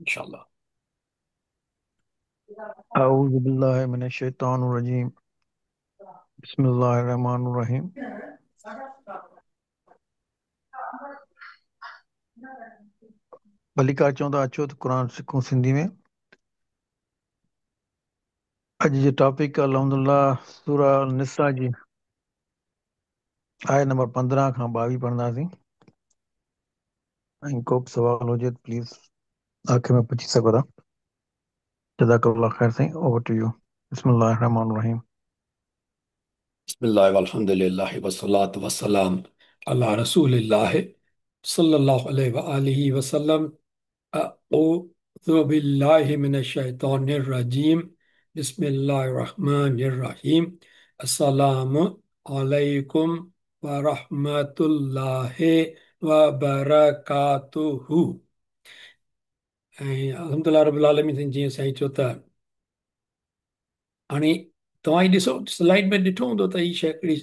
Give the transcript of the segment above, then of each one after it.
इंशाअल्लाह। अऊज़ु बिल्लाहि मिनश-शैतानिर-रजीम। बिस्मिल्लाहिर्रहमानिर्रहीम। भलीकार चऊं था, अचो त क़ुरान सिखूं सिंधी में। अॼु जो टॉपिक अल्हम्दुलिल्लाह सूरा निसा जी आयत नंबर 15 खां 22 पढ़ंदासीं। ऐं को बि सवाल हुजे त प्लीज़ आख़िर में पुछी सघो था। जज़ाकल्लाह ख़ैर साईं, ओवर टू you. बिस्मिल्लाहिर्रहमानिर्रहीम। बिस्मिल्लाह वल्हम्दुलिल्लाह वस्सलातु वस्सलाम अला रसूलिल्लाह सल्लल्लाहु अलैहि व आलिहि वसल्लम। अऊज़ु बिल्लाहि मिनश शैतानिर रजीम। बिस्मिल्लाहिर्रहमानिर्रहीम। अस्सलामु अलैकुम व रहमतुल्लाहि व बरकातुहू। ऐं अल्हम्दुलिल्लाह रब्बिल आलमीन साईं, जीअं साईं चयो त हाणे तव्हां ई ॾिसो, स्लाइड में ॾिठो हूंदो त हीअ शइ हिकिड़ी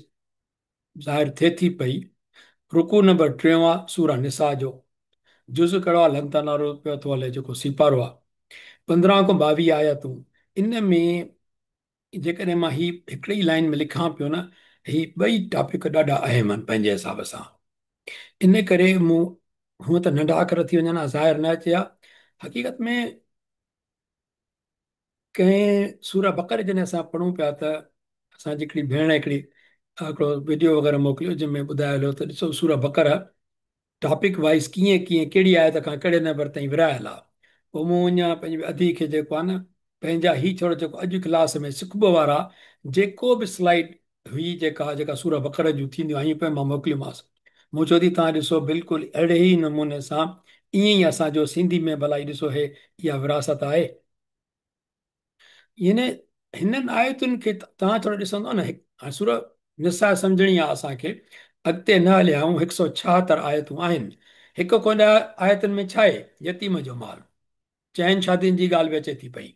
ज़ाहिर थिए थी पई। रुकू नंबर टियों आहे सूरा निसा जो, जुज़ कहिड़ो आहे? लंता नारो पियो थो हले जेको सीपारो आहे। 15 खां 22 आयतूं। इन में जेकॾहिं मां हीअ हिकिड़ी लाइन में लिखां पियो न, ही ॿई टॉपिक ॾाढा अहम आहिनि पंहिंजे हिसाब सां। इन करे मूं हूअं त नंढा अखर थी वञनि हा, ज़ाहिर न अचे हा। हक़ीक़त में कंहिं सूरा बकर जॾहिं असां पढ़ूं पिया त असांजी हिकिड़ी भेण हिकिड़ो वीडियो वग़ैरह मोकिलियो जंहिंमें ॿुधायल हो त ॾिसो सूरा बकर टॉपिक वाइज़ कीअं कीअं कहिड़ी आयत खां कहिड़े नंबर ताईं विरायल आहे। पोइ मूं अञा पंहिंजी अधी खे जेको आहे न पंहिंजा ही छोड़ो जेको अॼु क्लास में सिखबो वारा जेको बि स्लाइड हुई जेका जेका सूरा बकर जूं थींदियूं आयूं पई मां मोकिलियोमांसि। मूं चयो थी तव्हां ॾिसो बिल्कुलु अहिड़े ई नमूने सां ईअं ई असांजो सिंधी में भलाई ॾिसो हे इहा विरासत आहे। यानी हिननि आयतुनि खे तव्हां थोरो ॾिसंदो न, हाणे सूरा निसा सम्झणी आहे असांखे, अॻिते न हलिया आहियूं। 176 आयतूं आहिनि। हिकु कोन आयतुनि में छा आहे? यतीम जो माल, चइनि शादियुनि जी ॻाल्हि बि अचे थी पई।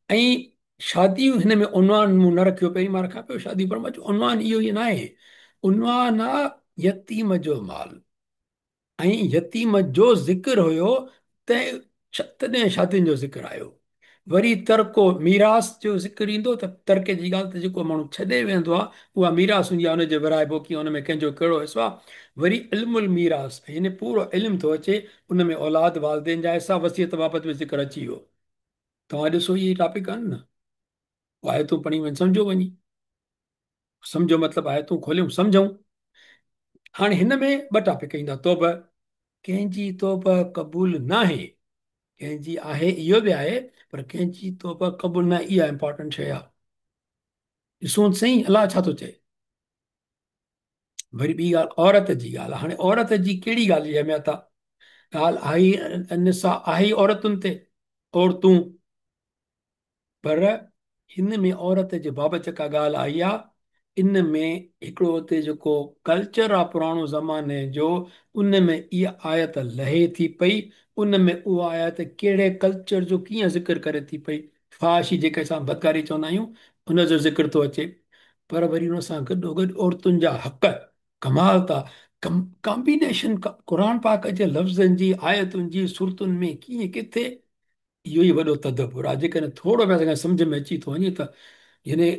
ऐं शादियूं हिन में उन्वान मूं न रखियो, पहिरीं मां रखां पियो शादी, पर मां चयो उन्वान इहो ई न आहे। उन्वान आहे यतीम जो माल, ऐं यतीम जो ज़िक्र हुयो तॾहिं शादियुनि जो ज़िक्र आयो। वरी तरको मीरास जो ज़िक्र ईंदो त तरके जी ॻाल्हि त जेको माण्हू छॾे वेंदो आहे उहा मीरास हूंदी आहे, हुनजे विराइबो कीअं, हुन में कंहिंजो कहिड़ो हिसो आहे। वरी इल्मुल मीरास यानी पूरो इल्मु थो अचे, उन में औलाद वालिदैन जा हिसा, वसीयत बाबति बि ज़िक्र अची वियो। तव्हां ॾिसो इहे टॉपिक आहिनि न, आयतूं पढ़ी वञ सम्झो वञी, सम्झो मतिलबु आयतूं खोलियूं सम्झूं। हाणे हिन में ॿ टॉपिक ईंदा, तौबा, कंहिंजी तौबा क़बूल न आहे, कंहिंजी आहे इहो बि आहे, पर कंहिंजी तौबा क़बूल न आहे, इहा इम्पोर्टेंट शइ आहे। ॾिसूं सही अलाह छा थो चए। वरी ॿी ॻाल्हि औरत जी ॻाल्हि। हाणे औरत जी कहिड़ी ॻाल्हि जी अहमियत आहे? ॻाल्हि आई निसा आहे औरतुनि ते, औरतूं, पर हिन में औरत जे बाबति जेका ॻाल्हि आई आहे इन में हिकिड़ो हुते जेको कल्चर आहे पुराणो ज़माने जो, उन में इहा आयत लहे थी पई। उन में उहा आयत कहिड़े कल्चर जो कीअं ज़िक्र करे थी पई, फ़ाहिशी जेके असां बदकारी चवंदा आहियूं उनजो ज़िक्र थो अचे, पर वरी उन सां गॾोगॾु औरतुनि जा हक़ कमाल था कॉम्बिनेशन क़ुरान पाक जे लफ़्ज़नि जी आयतुनि जी सूरतुनि में कीअं किथे, इहो ई वॾो तदबुर आहे। जेकॾहिं थोरो बि असांखे सम्झ में अची थो वञे त यानी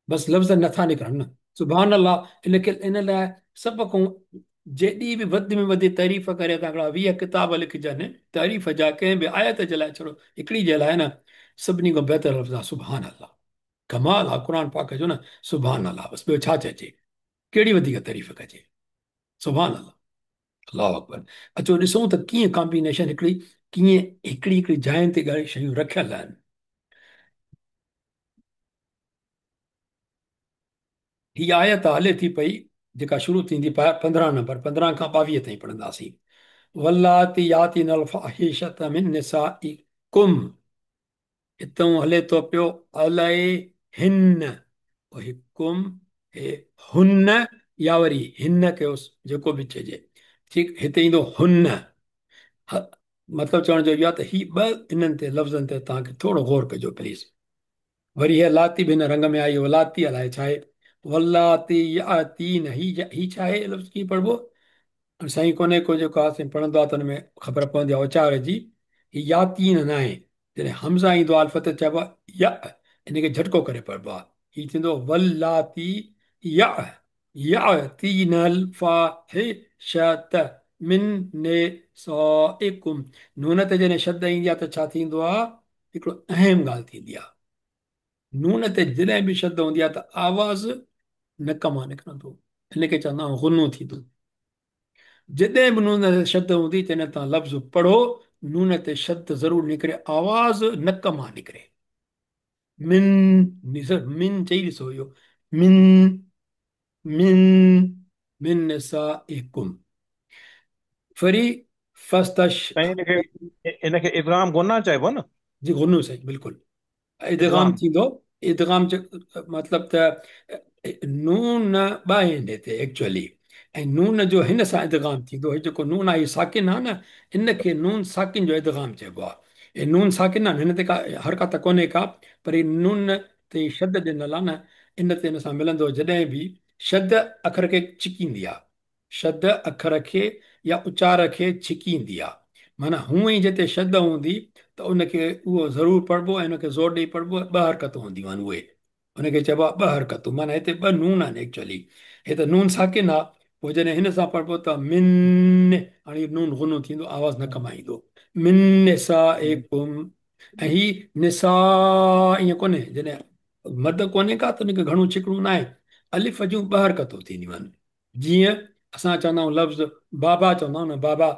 बसि लफ़्ज़ नथा निकिरनि न। सुभान अल्लाह। इनखे इन लाइ सभ खां जेॾी बि वधि में वधि तारीफ़ करे त हिकिड़ा 20 किताब लिखिजनि तारीफ़ जा, कंहिं बि आयत जे लाइ छॾो हिकिड़ी जे लाइ न, सभिनी खां बहितर लफ़्ज़ आहे सुभान अल्लाह। कमाल आहे क़ुरान पाक जो न, सुभान अल्लाह। बसि ॿियो छा चइजे, कहिड़ी वधीक तारीफ़ कजे, सुभान अल्लाह, अल्लाह अकबर। अचो ॾिसूं त कीअं कॉम्बिनेशन हिकिड़ी कीअं हिकिड़ी हिकिड़ी जाइनि ते ॻाल्हि शयूं रखियल आहिनि। हीअ आयत हले थी पई जेका शुरू थींदी 15 नंबर, 15 खां 22 ताईं पढ़ंदासीं। वल्लाती यातिनल फाहिशत मिन निसाइकुम, हितां हले थो पियो अलैहिन्न, हुकुम हे हुन या वरी हिन कयोसि जेको बि चइजे, ठीकु। हिते ईंदो हुन, मतिलबु चवण जो इहो आहे त ही ॿ इन्हनि ते लफ़्ज़नि ते तव्हांखे थोरो गौर कजो प्लीज़। वरी हीअ लाती बि हिन रंग में आई, लाती अलाए छा आहे, वल्लाती यातीन, ही ही छा आहे लफ़्ज़ कीअं पढ़िबो, साईं कोन्हे को जेको आहे साईं पढ़ंदो आहे त हुन में ख़बर पवंदी आहे उचार जी। ही यातीन न आहे, जॾहिं हमज़ा ईंदो आहे अल्फ ते चइबो आहे य, हिनखे झटको करे पढ़िबो आहे। ही थींदो वल्लाती य यातीनल फाहिशत मिन निसाइकुम। नून ते जॾहिं शब्द ईंदी आहे त छा थींदो आहे, हिकिड़ो अहम ॻाल्हि थींदी आहे। नून ते जॾहिं बि शब्द हूंदी आहे त आवाज़ नक मां निकिरंदो, हिनखे चवंदा आहियूं गुनो थींदो। जॾहिं बि नून ते शब्द हूंदी तॾहिं तव्हां लफ़्ज़ पढ़ो, नून ते शब्द ज़रूरु निकिरे, आवाज़ नक मां निकिरे। मिन निसर मिन चई ॾिसो, इहो मिन मिन मिन निसाइकुम। वरी फस्तश साईं, हिनखे इदगाम गुना चइबो न? जी गुनो साईं, बिल्कुलु इदगाम इदगाम। थींदो। इदगाम मतिलबु त नून ॿ आहिनि हिते एक्चुअली, ऐं नून जो हिन सां इदगाम थींदो। हे जेको नून आहे साकिन आहे न, इनखे नून साकिन जो इदगाम चइबो आहे। हे नून साकिन आहे न, हिन ते का हरकत कोन्हे का, पर हे नून ते शब्द ॾिनल आहे न, इन ते हिन सां मिलंदो। जॾहिं बि शब्द अखर खे छिकींदी आहे, शब्द अखर खे या उचार खे छिकींदी आहे, माना हूअं ई जिते शब्द हूंदी त उनखे उहो ज़रूरु पढ़िबो ऐं उनखे ज़ोर ॾेई पढ़िबो। ॿ हरकतूं हूंदियूं आहिनि उहे, उनखे चइबो आहे ॿ हरकतूं, माना हिते ॿ नून आहिनि एक्चुअली। हे त नून साकिन आहे, पोइ जॾहिं हिन सां पढ़िबो त मिन, हाणे इहो नून गुनो थींदो, आवाज़ नक मां ईंदो, मिन निसाइकुम। ऐं ही निसा ईअं कोन्हे, जॾहिं मद कोन्हे का त हुनखे घणो छिकणो न आहे। अलिफ जूं ॿ हरकतूं थींदियूं आहिनि, जीअं असां चवंदा आहियूं लफ़्ज़ बाबा चवंदा आहियूं न, बाबा,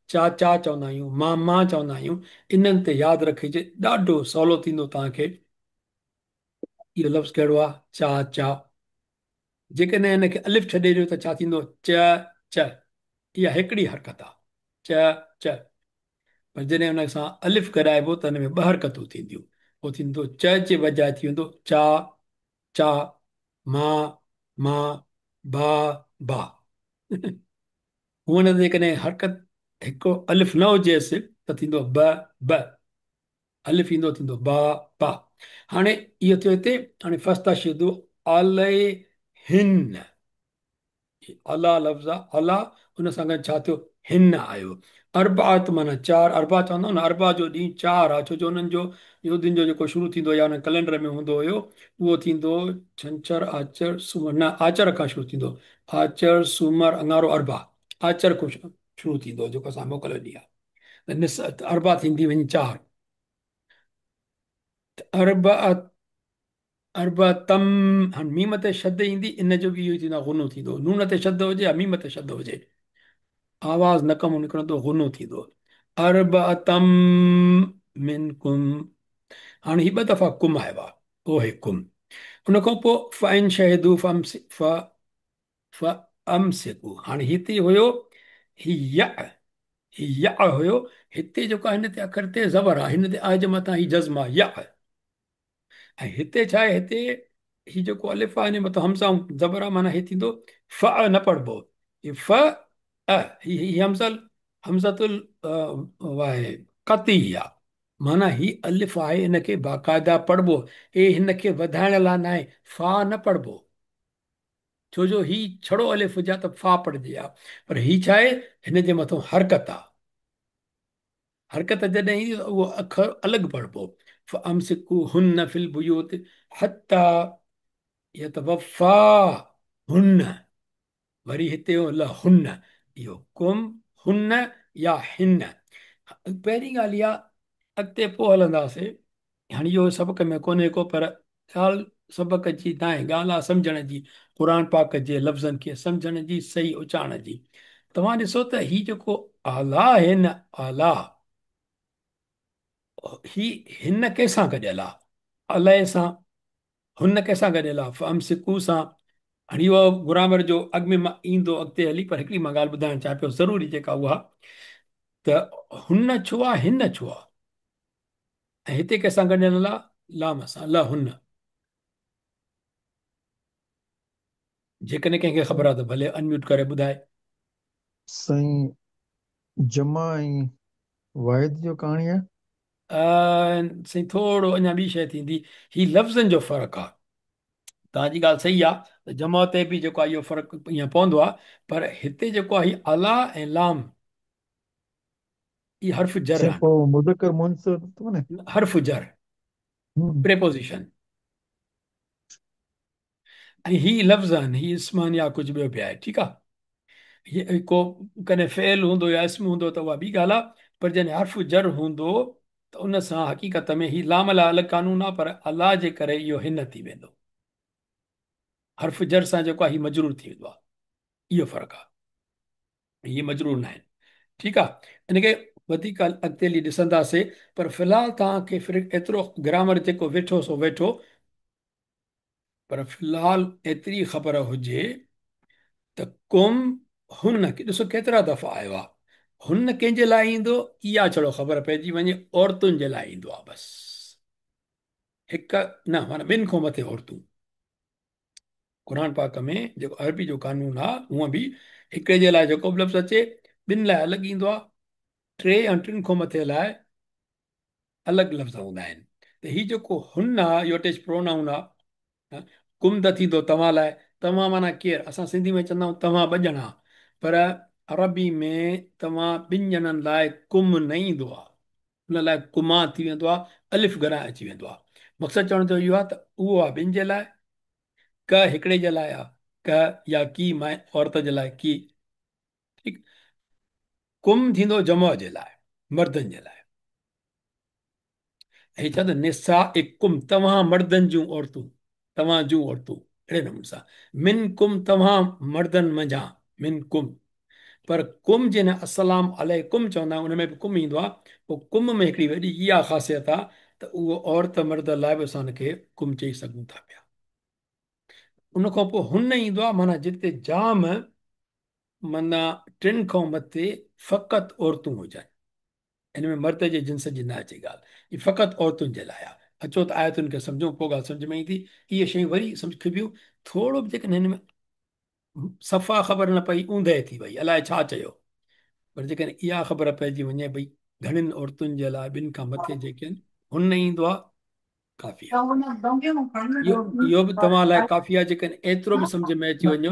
चाचा चवंदा आहियूं, मामा चवंदा आहियूं। इन्हनि ते यादि रखिजे, ॾाढो सवलो थींदो तव्हांखे। इहो लफ़्ज़ कहिड़ो आहे? चाचा। जेकॾहिं हिनखे अलिफ छॾे ॾियो त छा थींदो? च च, इहा हिकिड़ी हरकत आहे, च च। पर जॾहिं हुन सां अलिफ गॾाइबो त हुन में ॿ हरकतूं थींदियूं, पोइ थींदो च जे बजाए थी वेंदो चा चा, मा मा, बा बा। हूअं न जेकॾहिं हरकत हिकु अलिफ न हुजेसि त थींदो ब ब, अलिफ ईंदो थींदो बा बा। हाणे इहो थियो हिते। हाणे फस्ताशिदू अलैहिन, अला लफ़्ज़ आहे अला, उन सां गॾु छा थियो? हिन आयो। अरबात माना चार, अरबा चवंदा आहियूं न, अरबा जो ॾींहुं चार आहे, छो जो उन्हनि जो इहो दिन जो जेको शुरू थींदो या हुन कैलेंडर में हूंदो हुयो उहो थींदो छंछर आचर सूमर, न आचर खां शुरू थींदो, आचर सूमर अंगारो अरबा, आचर खां शुरू थींदो जेको असां मोकल ॾींहुं आहे। त निस अरबा थींदी वञी चार, त अरबा अरबतम, हाणे मीम ते शद ईंदी, इन जो बि इहो ई थींदो आहे, गुनो थींदो। नून ते शद हुजे या मीम ते शद हुजे, आवाज़ नक मां निकिरंदो, गुनो थींदो। अरबतम मिनकुम, हाणे ही ॿ दफ़ा कुम आयो आहे, ओहे कुम। उन खां पोइ फ़इन शहीदू फ़अमसिकू, हाणे हिते हुयो ही य, ही य हुयो, हिते जेको आहे हिन ते अखर ते ज़बर आहे, हिन ते आहे जे मथां ही जज़्म आहे य, ऐं हिते छा आहे, हिते ही जेको अलिफ आहे हिन मथां हमज़ा ज़बर आहे, माना हे थींदो फ न पढ़िबो, ही फ अ, ही ही हमज़ल हमज़तुल आहे कती आहे, माना ही अलिफ आहे, हिनखे बाक़ाइदा पढ़िबो, हे हिनखे वधाइण लाइ न आहे, फा न पढ़िबो, छो जो ही छड़ो अलिफ हुजे हा त फा पढ़िजे हा, पर ही छा आहे, हिन जे मथां हरकत आहे, हरकत जॾहिं ईंदी त उहो अखर अलॻि पढ़िबो। फ़अमसिकूहुन्न फिल बुयूत हत्ता यतवफ़ाहुन्न, वरी हिते हो लहुन्न, इहो कुम हुन्न या हिन। पहिरीं ॻाल्हि इहा, अॻिते पोइ हलंदासीं, हाणे इहो सबक़ में कोन्हे को, पर ॻाल्हि सबक़ जी न आहे, ॻाल्हि आहे सम्झण जी, क़ुर पाक जे लफ़्ज़नि खे सम्झण जी, सही उचारण जी। तव्हां ॾिसो त ही जेको आला आहे न, आला ही हिन कंहिंसां गॾियल आहे? अलह सां। हुन कंहिंसां गॾियल आहे? फ़अमसिकू सां। हाणे इहो ग्रामर जो अॻु में मां ईंदो अॻिते हली, पर हिकिड़ी मां ॻाल्हि ॿुधाइणु चाहियां पियो ज़रूरी जेका उहा त हुन छो आहे, हिन छो आहे, ऐं हिते कंहिंसां गॾियल आहे? लाम सां, ल हुन। जेकॾहिं कंहिंखे ख़बर आहे त भले अनम्यूट करे ॿुधाए। साईं जमा ऐं वाहिद जो कहाणी आहे? साईं थोरो अञा ॿी शइ थींदी, ही लफ़्ज़नि जो फ़र्क़ु आहे। तव्हांजी ॻाल्हि सही आहे त जमा ते बि जेको आहे इहो फ़र्क़ु ईअं पवंदो आहे, पर हिते जेको आहे अला ऐं लाम इहे हर्फ जर आहिनि। पोइ मुज़क्कर मुअन्नस थो वञे, हर्फ जर प्रेपोज़िशन, ऐं ही लफ़्ज़ आहिनि, ही इस्म आहिनि या कुझु ॿियो बि आहे, ठीकु आहे। हीअ को कॾहिं फ़ेल हूंदो या इस्म हूंदो त उहा ॿी ॻाल्हि आहे, पर जॾहिं हर्फ जर हूंदो त उन सां हक़ीक़त में ही लाम लाइ अलॻि कानून आहे, पर अलाह जे करे इहो हिन थी वेंदो, हर्फ जर सां जेको आहे हीअ मजरूर थी वेंदो आहे, इहो फ़र्क़ु आहे, इहे मजरूर न आहिनि, ठीकु आहे। इनखे वधीक अॻिते हली ॾिसंदासीं, पर फ़िलहाल तव्हांखे फिर एतिरो ग्रामर जेको वेठो सो वेठो, पर फ़िलहाल एतिरी ख़बर हुजे त कुम हुन ॾिसो केतिरा दफ़ा आयो आहे, हुन कंहिंजे लाइ ईंदो इहा छड़ो ख़बर पइजी वञे, औरतुनि जे लाइ ईंदो आहे बसि, हिकु न माना ॿिनि खां मथे औरतूं। क़ुरान पाक में जेको अरबी जो कानून आहे हूअं बि हिकिड़े जे लाइ जेको बि लफ़्ज़ अचे ॿिनि लाइ अलॻि ईंदो आहे, टे ऐं टिनि खां मथे लाइ अलॻि लफ़्ज़ हूंदा आहिनि। त हीउ जेको हुन आहे इहो अटैच प्रोनाउन आहे, कुम त थींदो तव्हां लाइ, तव्हां माना केरु, असां सिंधी में चवंदा आहियूं तव्हां ॿ ॼणा, पर अरबी में तव्हां ॿिनि ॼणनि लाइ कुम न ईंदो आहे, उन लाइ कुमा थी वेंदो आहे, अलिफ घणा अची वेंदो आहे। मक़सदु चवण जो इहो आहे त उहो आहे ॿिनि जे लाइ, क हिकिड़े जे लाइ आहे, क या की मां औरत जे लाइ की, ठीकु। कुम थींदो जमा जे लाइ, मर्दनि जे लाइ। ऐं छा त निसा कुम तव्हां मर्दनि जूं औरतूं, तव्हां जूं औरतूं, अहिड़े नमूने सां मिन कुम तव्हां मर्दनि मंझां, मिन कुम, पर कुम जंहिं अस्सलाम अलैकुम चवंदा आहियूं उन में बि कुम ईंदो आहे, पोइ कुम में हिकिड़ी वॾी इहा ख़ासियत आहे त उहो औरत मर्द लाइ बि असां हुनखे कुम चई सघूं था पिया। उनखां पोइ हुन ईंदो आहे माना जिते जाम माना टिनि खां मथे फ़क़ति औरतूं हुजनि, इन में मर्द जे जिन्स जी न अचे ॻाल्हि, हीअ फ़क़ति औरतुनि जे लाइ आहे। अचो त आयतुनि खे सम्झूं पोइ ॻाल्हि सम्झ में ईंदी। इहे शयूं वरी सम्झिबियूं, थोरो बि जेकॾहिं हिन में सफ़ा ख़बर न पई ऊंदह थी वई, अलाए छा चयो, पर जेकॾहिं इहा ख़बर पइजी वञे भई घणनि औरतुनि जे लाइ ॿिनि खां मथे जेके आहिनि हुन ईंदो आहे, काफ़ी आहे। इहो बि तव्हां लाइ काफ़ी आहे, जेकॾहिं एतिरो बि सम्झ में अची वञो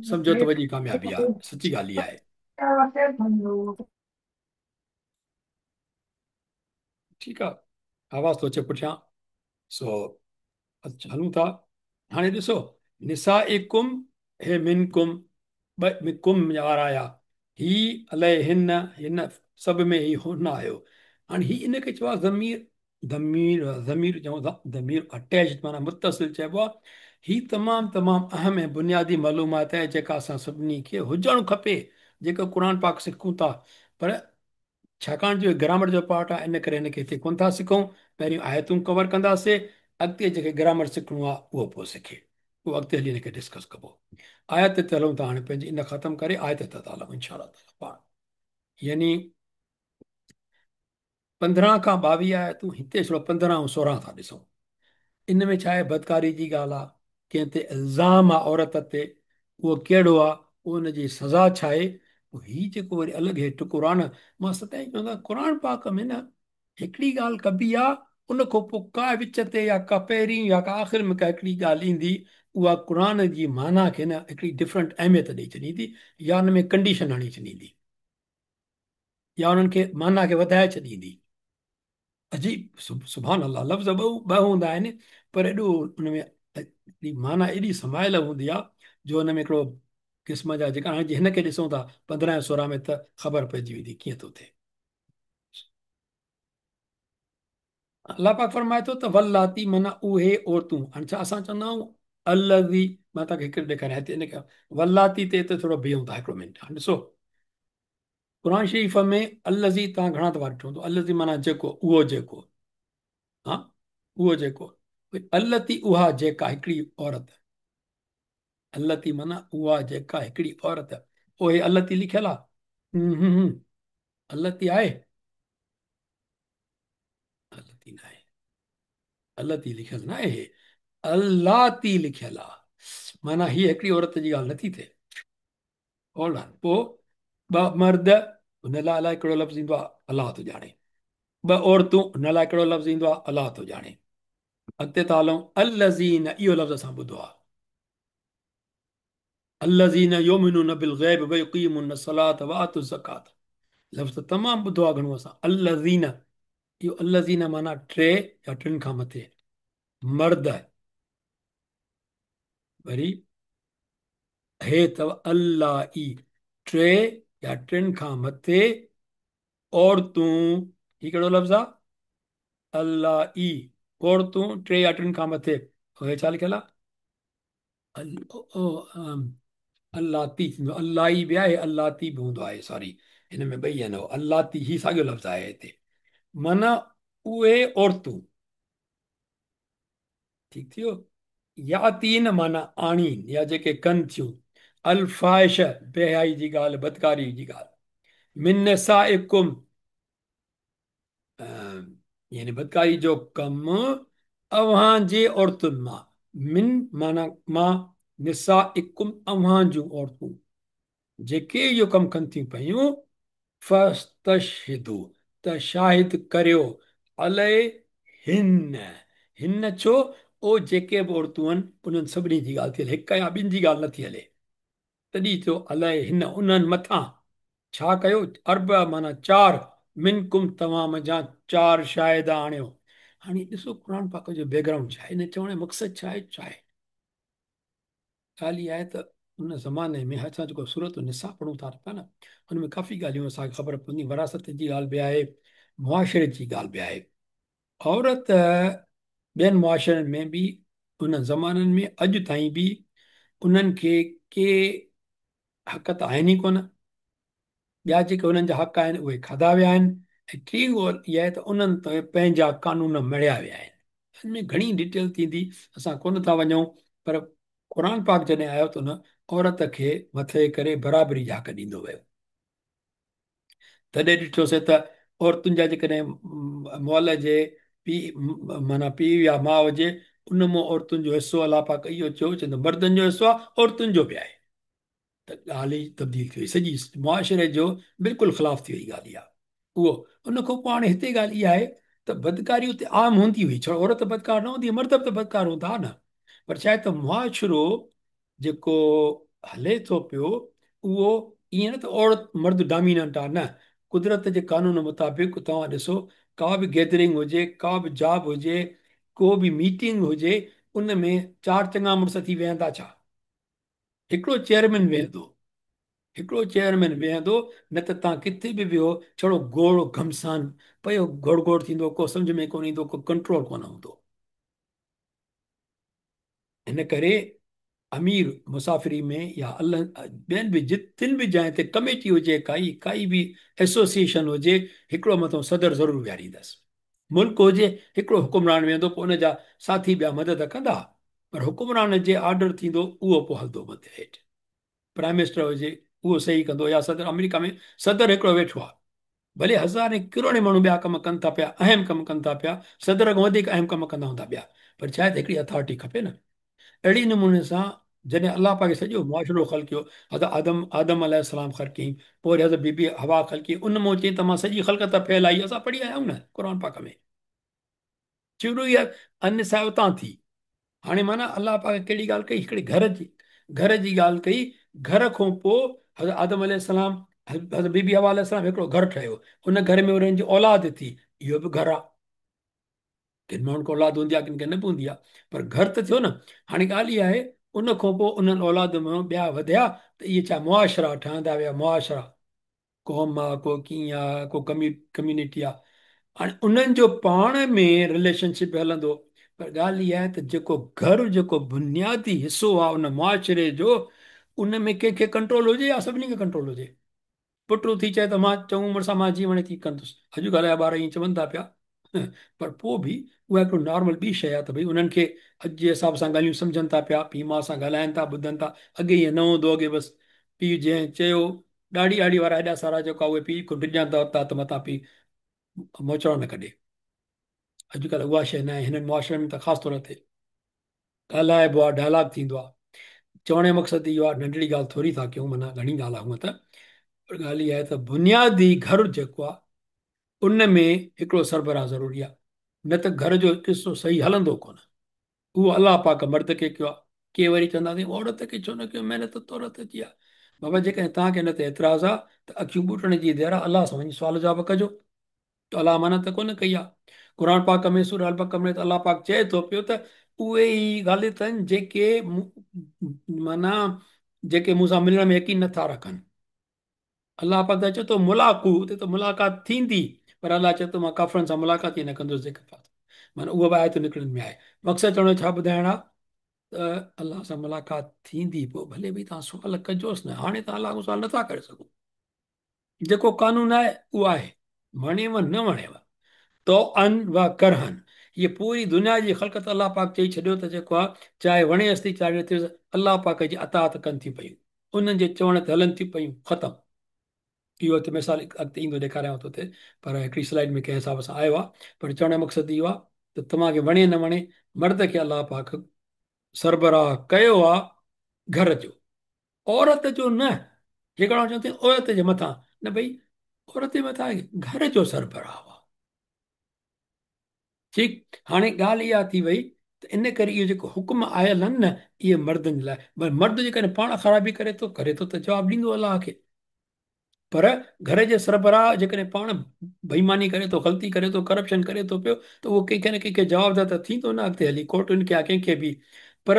सम्झो त वॾी कामयाबी आहे, सची ॻाल्हि इहा आहे। ठीकु आहे, आवाज़ थो अचे पुठियां, सो हलूं था। हाणे ॾिसो निसा कुम हे मिन कुम ॿ कुम वारा आया, ही अलाए हिन हिन सभ में ही हुन आयो। हाणे ही इनखे चइबो आहे ज़मीर, ज़मीर ज़मीर चऊं था, ज़मीर अटैच माना मुतसिल चइबो आहे। ही तमामु तमामु अहम ऐं बुनियादी मालूमात आहे जेका असां सभिनी खे हुजणु खपे, जेको क़ुरान पाक सिखूं था, पर छाकाणि जो ग्रामर जो पार्ट आहे इन करे हिनखे हिते कोन था सिखूं, पहिरियों आयतूं कवर कंदासीं, अॻिते जेके ग्रामर सिखणो आहे उहो पोइ सिखे, पोइ अॻिते हली हिनखे डिस्कस कबो। आयत ते हलूं था हाणे, पंहिंजी इन ख़तमु करे आयत ते था हलूं इंशा अल्लाह ताला पाण, यानी 15 खां 22 आयतूं हिते छड़ो 15 ऐं 16 था ॾिसूं। इन में छा आहे, बदकारी जी ॻाल्हि आहे, कंहिं ते इल्ज़ाम आहे औरत ते, उहो कहिड़ो आहे, उनजी सज़ा छा आहे। पोइ हीउ जेको वरी अलॻि हे टुकुरो आहे न, मां सदाईं चवंदो आहियाँ क़ुरान पाक में न हिकिड़ी ॻाल्हि कबी आहे, उन खां पोइ का विच ते या का पहिरीं या का आख़िर में का हिकिड़ी ॻाल्हि ईंदी, उहा क़ुरान जी माना खे न हिकिड़ी डिफरेंट अहमियत ॾेई छॾींदी, या हुन में कंडीशन आणी छॾींदी, या उन्हनि खे माना खे वधाए छॾींदी। अजीब सुभान अल्लाह, लफ़्ज़ ॿ हूंदा आहिनि, पर एॾो हुन में माना एॾी समायल हूंदी आहे जो हुन में हिकिड़ो क़िस्म जा जेका हाणे जीअं हिनखे ॾिसूं था 15 ऐं 16 में त ख़बर पइजी वेंदी कीअं थो थिए। अल्लाह पाक फरमाए थो त वल्लाती माना उहे औरतूं, हाणे छा असां चवंदा आहियूं अल्लज़ी, मां तव्हांखे हिकिड़ो ॾेखारियां हिते, हिनखे वल्लाती ते हिते थोरो बीहूं था हिकिड़ो मिंट। हाणे ॾिसो क़ुरान शरीफ़ में अल्लज़ी तव्हां घणा दफ़ा ॾिठो हूंदो, अल्लज़ी माना जेको, उहो जेको, हा उहो जेको, अल्लती उहा जेका हिकिड़ी औरत, अल्लती माना उहा जेका हिकिड़ी औरत, उहे अल्लती लिखियल आहे, अल्लती आहे, अल्लती न आहे, अल्लती लिखियल न आहे, अल्लाती लिखियल आहे, माना हीअ हिकिड़ी औरत जी ॻाल्हि नथी थिए। होल्ड ऑन, पोइ ॿ मर्द, हुन लाइ अलाए कहिड़ो लफ़्ज़ ईंदो आहे अलाह थो ॼाणे, ॿ औरतूं, हुन लाइ कहिड़ो लफ़्ज़ ईंदो आहे अलाह थो ॼाणे। अॻिते था हलूं, अल्लज़ीन, इहो लफ़्ज़ असां ॿुधो आहे, الذين يؤمنون بالغيب ويقيمون الصلاة وآتوا الزڪاة. لفظ ته تمام ٻڌو آهي گهڻو اسان. الذين، اهو الذين معنيٰ ٽي يا ٽن کان مٿي مرد، وري هي اٿو اللائي، ٽي يا ٽن کان مٿي عورتون. هي ڪهڙو لفظ آهي؟ اللائي، عورتون ٽي يا ٽن کان مٿي. هي ڇا لکيل آهي؟ اللاتي ٿيندو، اللائي به آهي، اللاتي به هوندو آهي. سوري، هن ۾ ٻئي آهن. اللاتي هي ساڳيو لفظ آهي هتي، معنيٰ اهي عورتون. ٺيڪ ٿي ويو. ياتين معنيٰ آڻين يا جيڪي ڪن ٿيون، الفاحش بيحيائي جي ڳالهه، بدڪاري جي ڳالهه، من نسائڪم يعني بدڪاري جو ڪم اوهان جي عورتن مان، من معنيٰ مان، نسائڪم اوهان جون عورتون جيڪي اهو ڪم ڪن ٿيون پيون، فاستشهدوا ته شاهد ڪريو، عليهن، هن ڇو؟ او جيڪي به عورتون آهن انهن سڀني جي ڳالهه ٿي هلي، هڪ يا ٻن جي ڳالهه نٿي هلي. تڏهن ٿيو عليهن انهن مٿان، ڇا ڪيو؟ اربع معنيٰ چار، منڪم توهان منجهان چار شاهد آڻيو. هاڻي ڏسو قرآن پاڪ جو بيڪ گرائونڊ ڇا آهي، ان چوڻ جو مقصد ڇا آهي، ڇا آهي؟ ڳالهه اها آهي ته ان زماني ۾ اسان جيڪو سورة النساء پڙهون ٿا پيا نه، ان ۾ ڪافي ڳالهيون اسان کي خبر پوندي، وراثت جي ڳالهه به آهي، معاشري جي ڳالهه به آهي. عورت ٻين معاشرن ۾ به انهن زمانن ۾ اڄ تائين به انهن کي ڪي حق ته آهن ئي ڪونه، ٻيا جيڪي انهن جا حق آهن اهي کاڌا ويا آهن، ۽ ٽين ڳالهه اها آهي ته انهن تي پنهنجا قانون مڙهيا ويا آهن. ان ۾ گهڻي ڊيٽيل ٿيندي، اسان ڪونه ٿا وڃون، پر قرآن پاڪ جڏهن آيو ته ان عورت کي مٿي ڪري برابري جا حق ڏيندو ويو. تڏهن ڏٺوسين ته عورتن جا جيڪڏهن مئل جي پيء معنيٰ پيء يا ماء هجي، ان مان عورتن جو حصو الله پاڪ اهو چيو، چوندو مردن جو حصو آهي، عورتن جو به آهي. ته ڳالهه ئي تبديل ٿي وئي، سڄي معاشري جو بلڪل خلاف ٿي وئي ڳالهه اها. اهو ان کان پوء هاڻي هتي ڳالهه اها آهي ته بدڪاري اتي عام هوندي هئي، ڇو عورت بدڪار نه هوندي هئي، مرد به ته بدڪار هوندا هئا نه، پر ڇا آهي ته معاشرو جيڪو هلي ٿو پيو اهو ائين نه ته عورت مرد ڊاميننٽ آهي، نه، قدرت جي قانون مطابق توهان ڏسو ڪا به گيدرنگ هجي، ڪا به جاب هجي، ڪو به ميٽنگ هجي، ان ۾ چار چڱا مڙس ٿي ويهندا ڇا؟ هڪڙو چيئرمين ويهندو، هڪڙو چيئرمين ويهندو، نه ته توهان ڪٿي به ويهو ڇڙو گوڙ گهمسان پيو گوڙ گوڙ ٿيندو، ڪو سمجهه ۾ ڪونه ايندو، ڪو ڪنٽرول ڪونه هوندو. ان ڪري امير مسافري ۾ يا ٻين به جتن به جاين تي ڪميٽي هجي، ڪائي ڪائي به ايسوسيئيشن هجي، هڪڙو مٿو صدر ضرور ويهاريندس. ملڪ هجي، هڪڙو حڪمران ويهندو، پوء ان جا ساٿي ٻيا مدد ڪندا، پر حڪمران جي آرڊر ٿيندو اهو پوء هلندو مٿي هيٺ. پرائم منسٽر هجي اهو صحيح ڪندو يا صدر، آمريڪا ۾ صدر هڪڙو ويٺو آهي، ڀلي هزارين ڪروڙين ماڻهو ٻيا ڪم ڪن ٿا پيا، اهم ڪم ڪن ٿا پيا، صدر کان وڌيڪ اهم ڪم ڪندا هوندا ٻيا، پر ڇا آهي ته هڪڙي اٿارٽي کپي نه. اهڙي نموني سان جڏهن الله پاڪ سڄو معاشرو خلقيو، حضرت آدم عليه السلام خلقيائين، پوء وري حضرت بي بي حوا خلقي، ان مون چيائين ته مان سڄي خلقت ڦهلائي، اسان پڙهي آيا آهيون نه قرآن پاڪ ۾، شروع ئي النساء اتان ٿي. هاڻي معنيٰ الله پاڪ ڪهڙي ڳالهه ڪئي، هڪڙي گهر جي ڳالهه ڪئي، گهر کان پوء حضرت آدم عليه السلام، حضرت بي بي حوا عليه السلام هڪڙو گهر ٺاهيو، ان گهر ۾ انهن جي اولاد ٿي، اهو به گهر آهي. ڪن ماڻهن کي اولاد هوندي آهي، ڪن کي نه به هوندي آهي، پر گهر ته ٿيو نه. هاڻي ڳالهه اها آهي ان کان پوء انهن اولاد ۾ ٻيا وڌيا ته اهي ڇا معاشرا ٺهندا ويا، معاشرا قوم آ، ڪو ڪيئن آ، ڪو ڪميونٽي آ، هاڻي انهن جو پاڻ ۾ رليشن شپ هلندو، پر ڳالهه اها آهي ته جيڪو گهر جيڪو بنيادي حصو آ ان معاشري جو، ان ۾ ڪنهن کي ڪنٽرول هجي يا سڀني کي ڪنٽرول هجي. پٽ اٿي چئي ته مان چڱو مڙس آ، مان جيئن وڻي تيئن ڪندس. اڄڪلهه جا ٻار ائين چون ٿا پيا، پر پوء به اها هڪڙو نارمل ٻي شيء آ ته ڀئي انهن کي اڄ جي حساب سان ڳالهيون سمجهن ٿا پيا، پيء ماء سان ڳالهائن ٿا، ٻڌن ٿا. اڳي ائين نه هوندو، اڳي بس پيء جنهن چيو، ڏاڙهي آڙي وارا ايڏا سارا جيڪا اهي پيء کان ڊڄن ٿا ته متان پيء موچڙا نه ڪڍي. اڄڪلهه اها شيء ناهي، هنن معاشرن ۾ ته خاص طور تي ڳالهائبو آهي، ڊائلاگ ٿيندو آهي. چوڻ جو مقصد اهو آهي، ننڍڙي ڳالهه ٿوري ٿا ڪيون، معنيٰ گهڻي ڳالهه آهي هونء ته، پر ڳالهه اها آهي ته بنيادي گهر جيڪو آهي ان ۾ هڪڙو سربراهه ضروري آهي، نه ته گهر جو قصو صحيح هلندو ڪونه. اهو الله پاڪ مرد کي ڪيو آهي، के वरी चवंदासीं औरत खे छो न कयो, महिनत त औरत जी आहे। बाबा जेकॾहिं तव्हांखे हिन ते एतिराज़ आहे त अखियूं ॿुटण जी देरि आहे, अलाह सां वञी सुवाल जवाब कजो। त अलाह मना त कोन कई आहे। क़ुरान पाक में सूरह अल-बक़रा में त अलाह पाक चए थो पियो त उहे ई ग़लति आहिनि जेके माना जेके मूंसां मिलण में यकीन नथा रखनि। अलाह पाक त चए थो मुलाकू, उते त मुलाक़ात थींदी, पर अलाह चए थो मां काफ़रनि सां मुलाक़ात ई न कंदुसि जेके माना उहा बि आयत निकिरण में आहे। मक़सदु चवण जो छा ॿुधाइणु आहे त अलाह सां मुलाक़ात थींदी, पोइ भले भई तव्हां सुवाल कजोसि न, हाणे तव्हां अलाह खां सुवाल नथा करे सघो। जेको कानून आहे उहो आहे, वणेव न वणेव, तो अन व करहन, हीअ पूरी दुनिया जी ख़लक़त अलाह पाक चई छॾियो त जेको आहे चाहे वणेसि थी चाहे नथी, अलाह पाक जी अतात कनि थी पयूं, उन्हनि जे चवण ते हलनि थी पयूं, ख़तमु। इहो हिते मिसाल अॻिते ईंदो ॾेखारियांव थो हिते, पर हिकिड़ी स्लाइड में कंहिं हिसाब सां आयो आहे। पर चवण जो मक़सदु इहो आहे त तव्हांखे वणे न वणे, मर्द खे अलाह पाक सरबराह कयो आहे घर जो, औरत जो न। जेका चवनि थी औरत जे मथां न, भई औरत जे मथां घर जो सरबराह आहे। ठीकु, हाणे ॻाल्हि इहा थी वई त इन करे इहो जेको हुकुम आयल आहिनि न, इहे मर्दनि जे लाइ। पर मर्द जेकॾहिं पाण ख़राबी करे थो त जवाबु ॾींदो अलाह खे, पर घर जे सरबराह जेकॾहिं पाण बेईमानी करे थो, ग़लती करे थो, करप्शन करे थो पियो, त उहो कंहिंखे न कंहिंखे जवाबदार त थींदो न अॻिते हली, कोर्टुनि खे या कंहिंखे बि। पर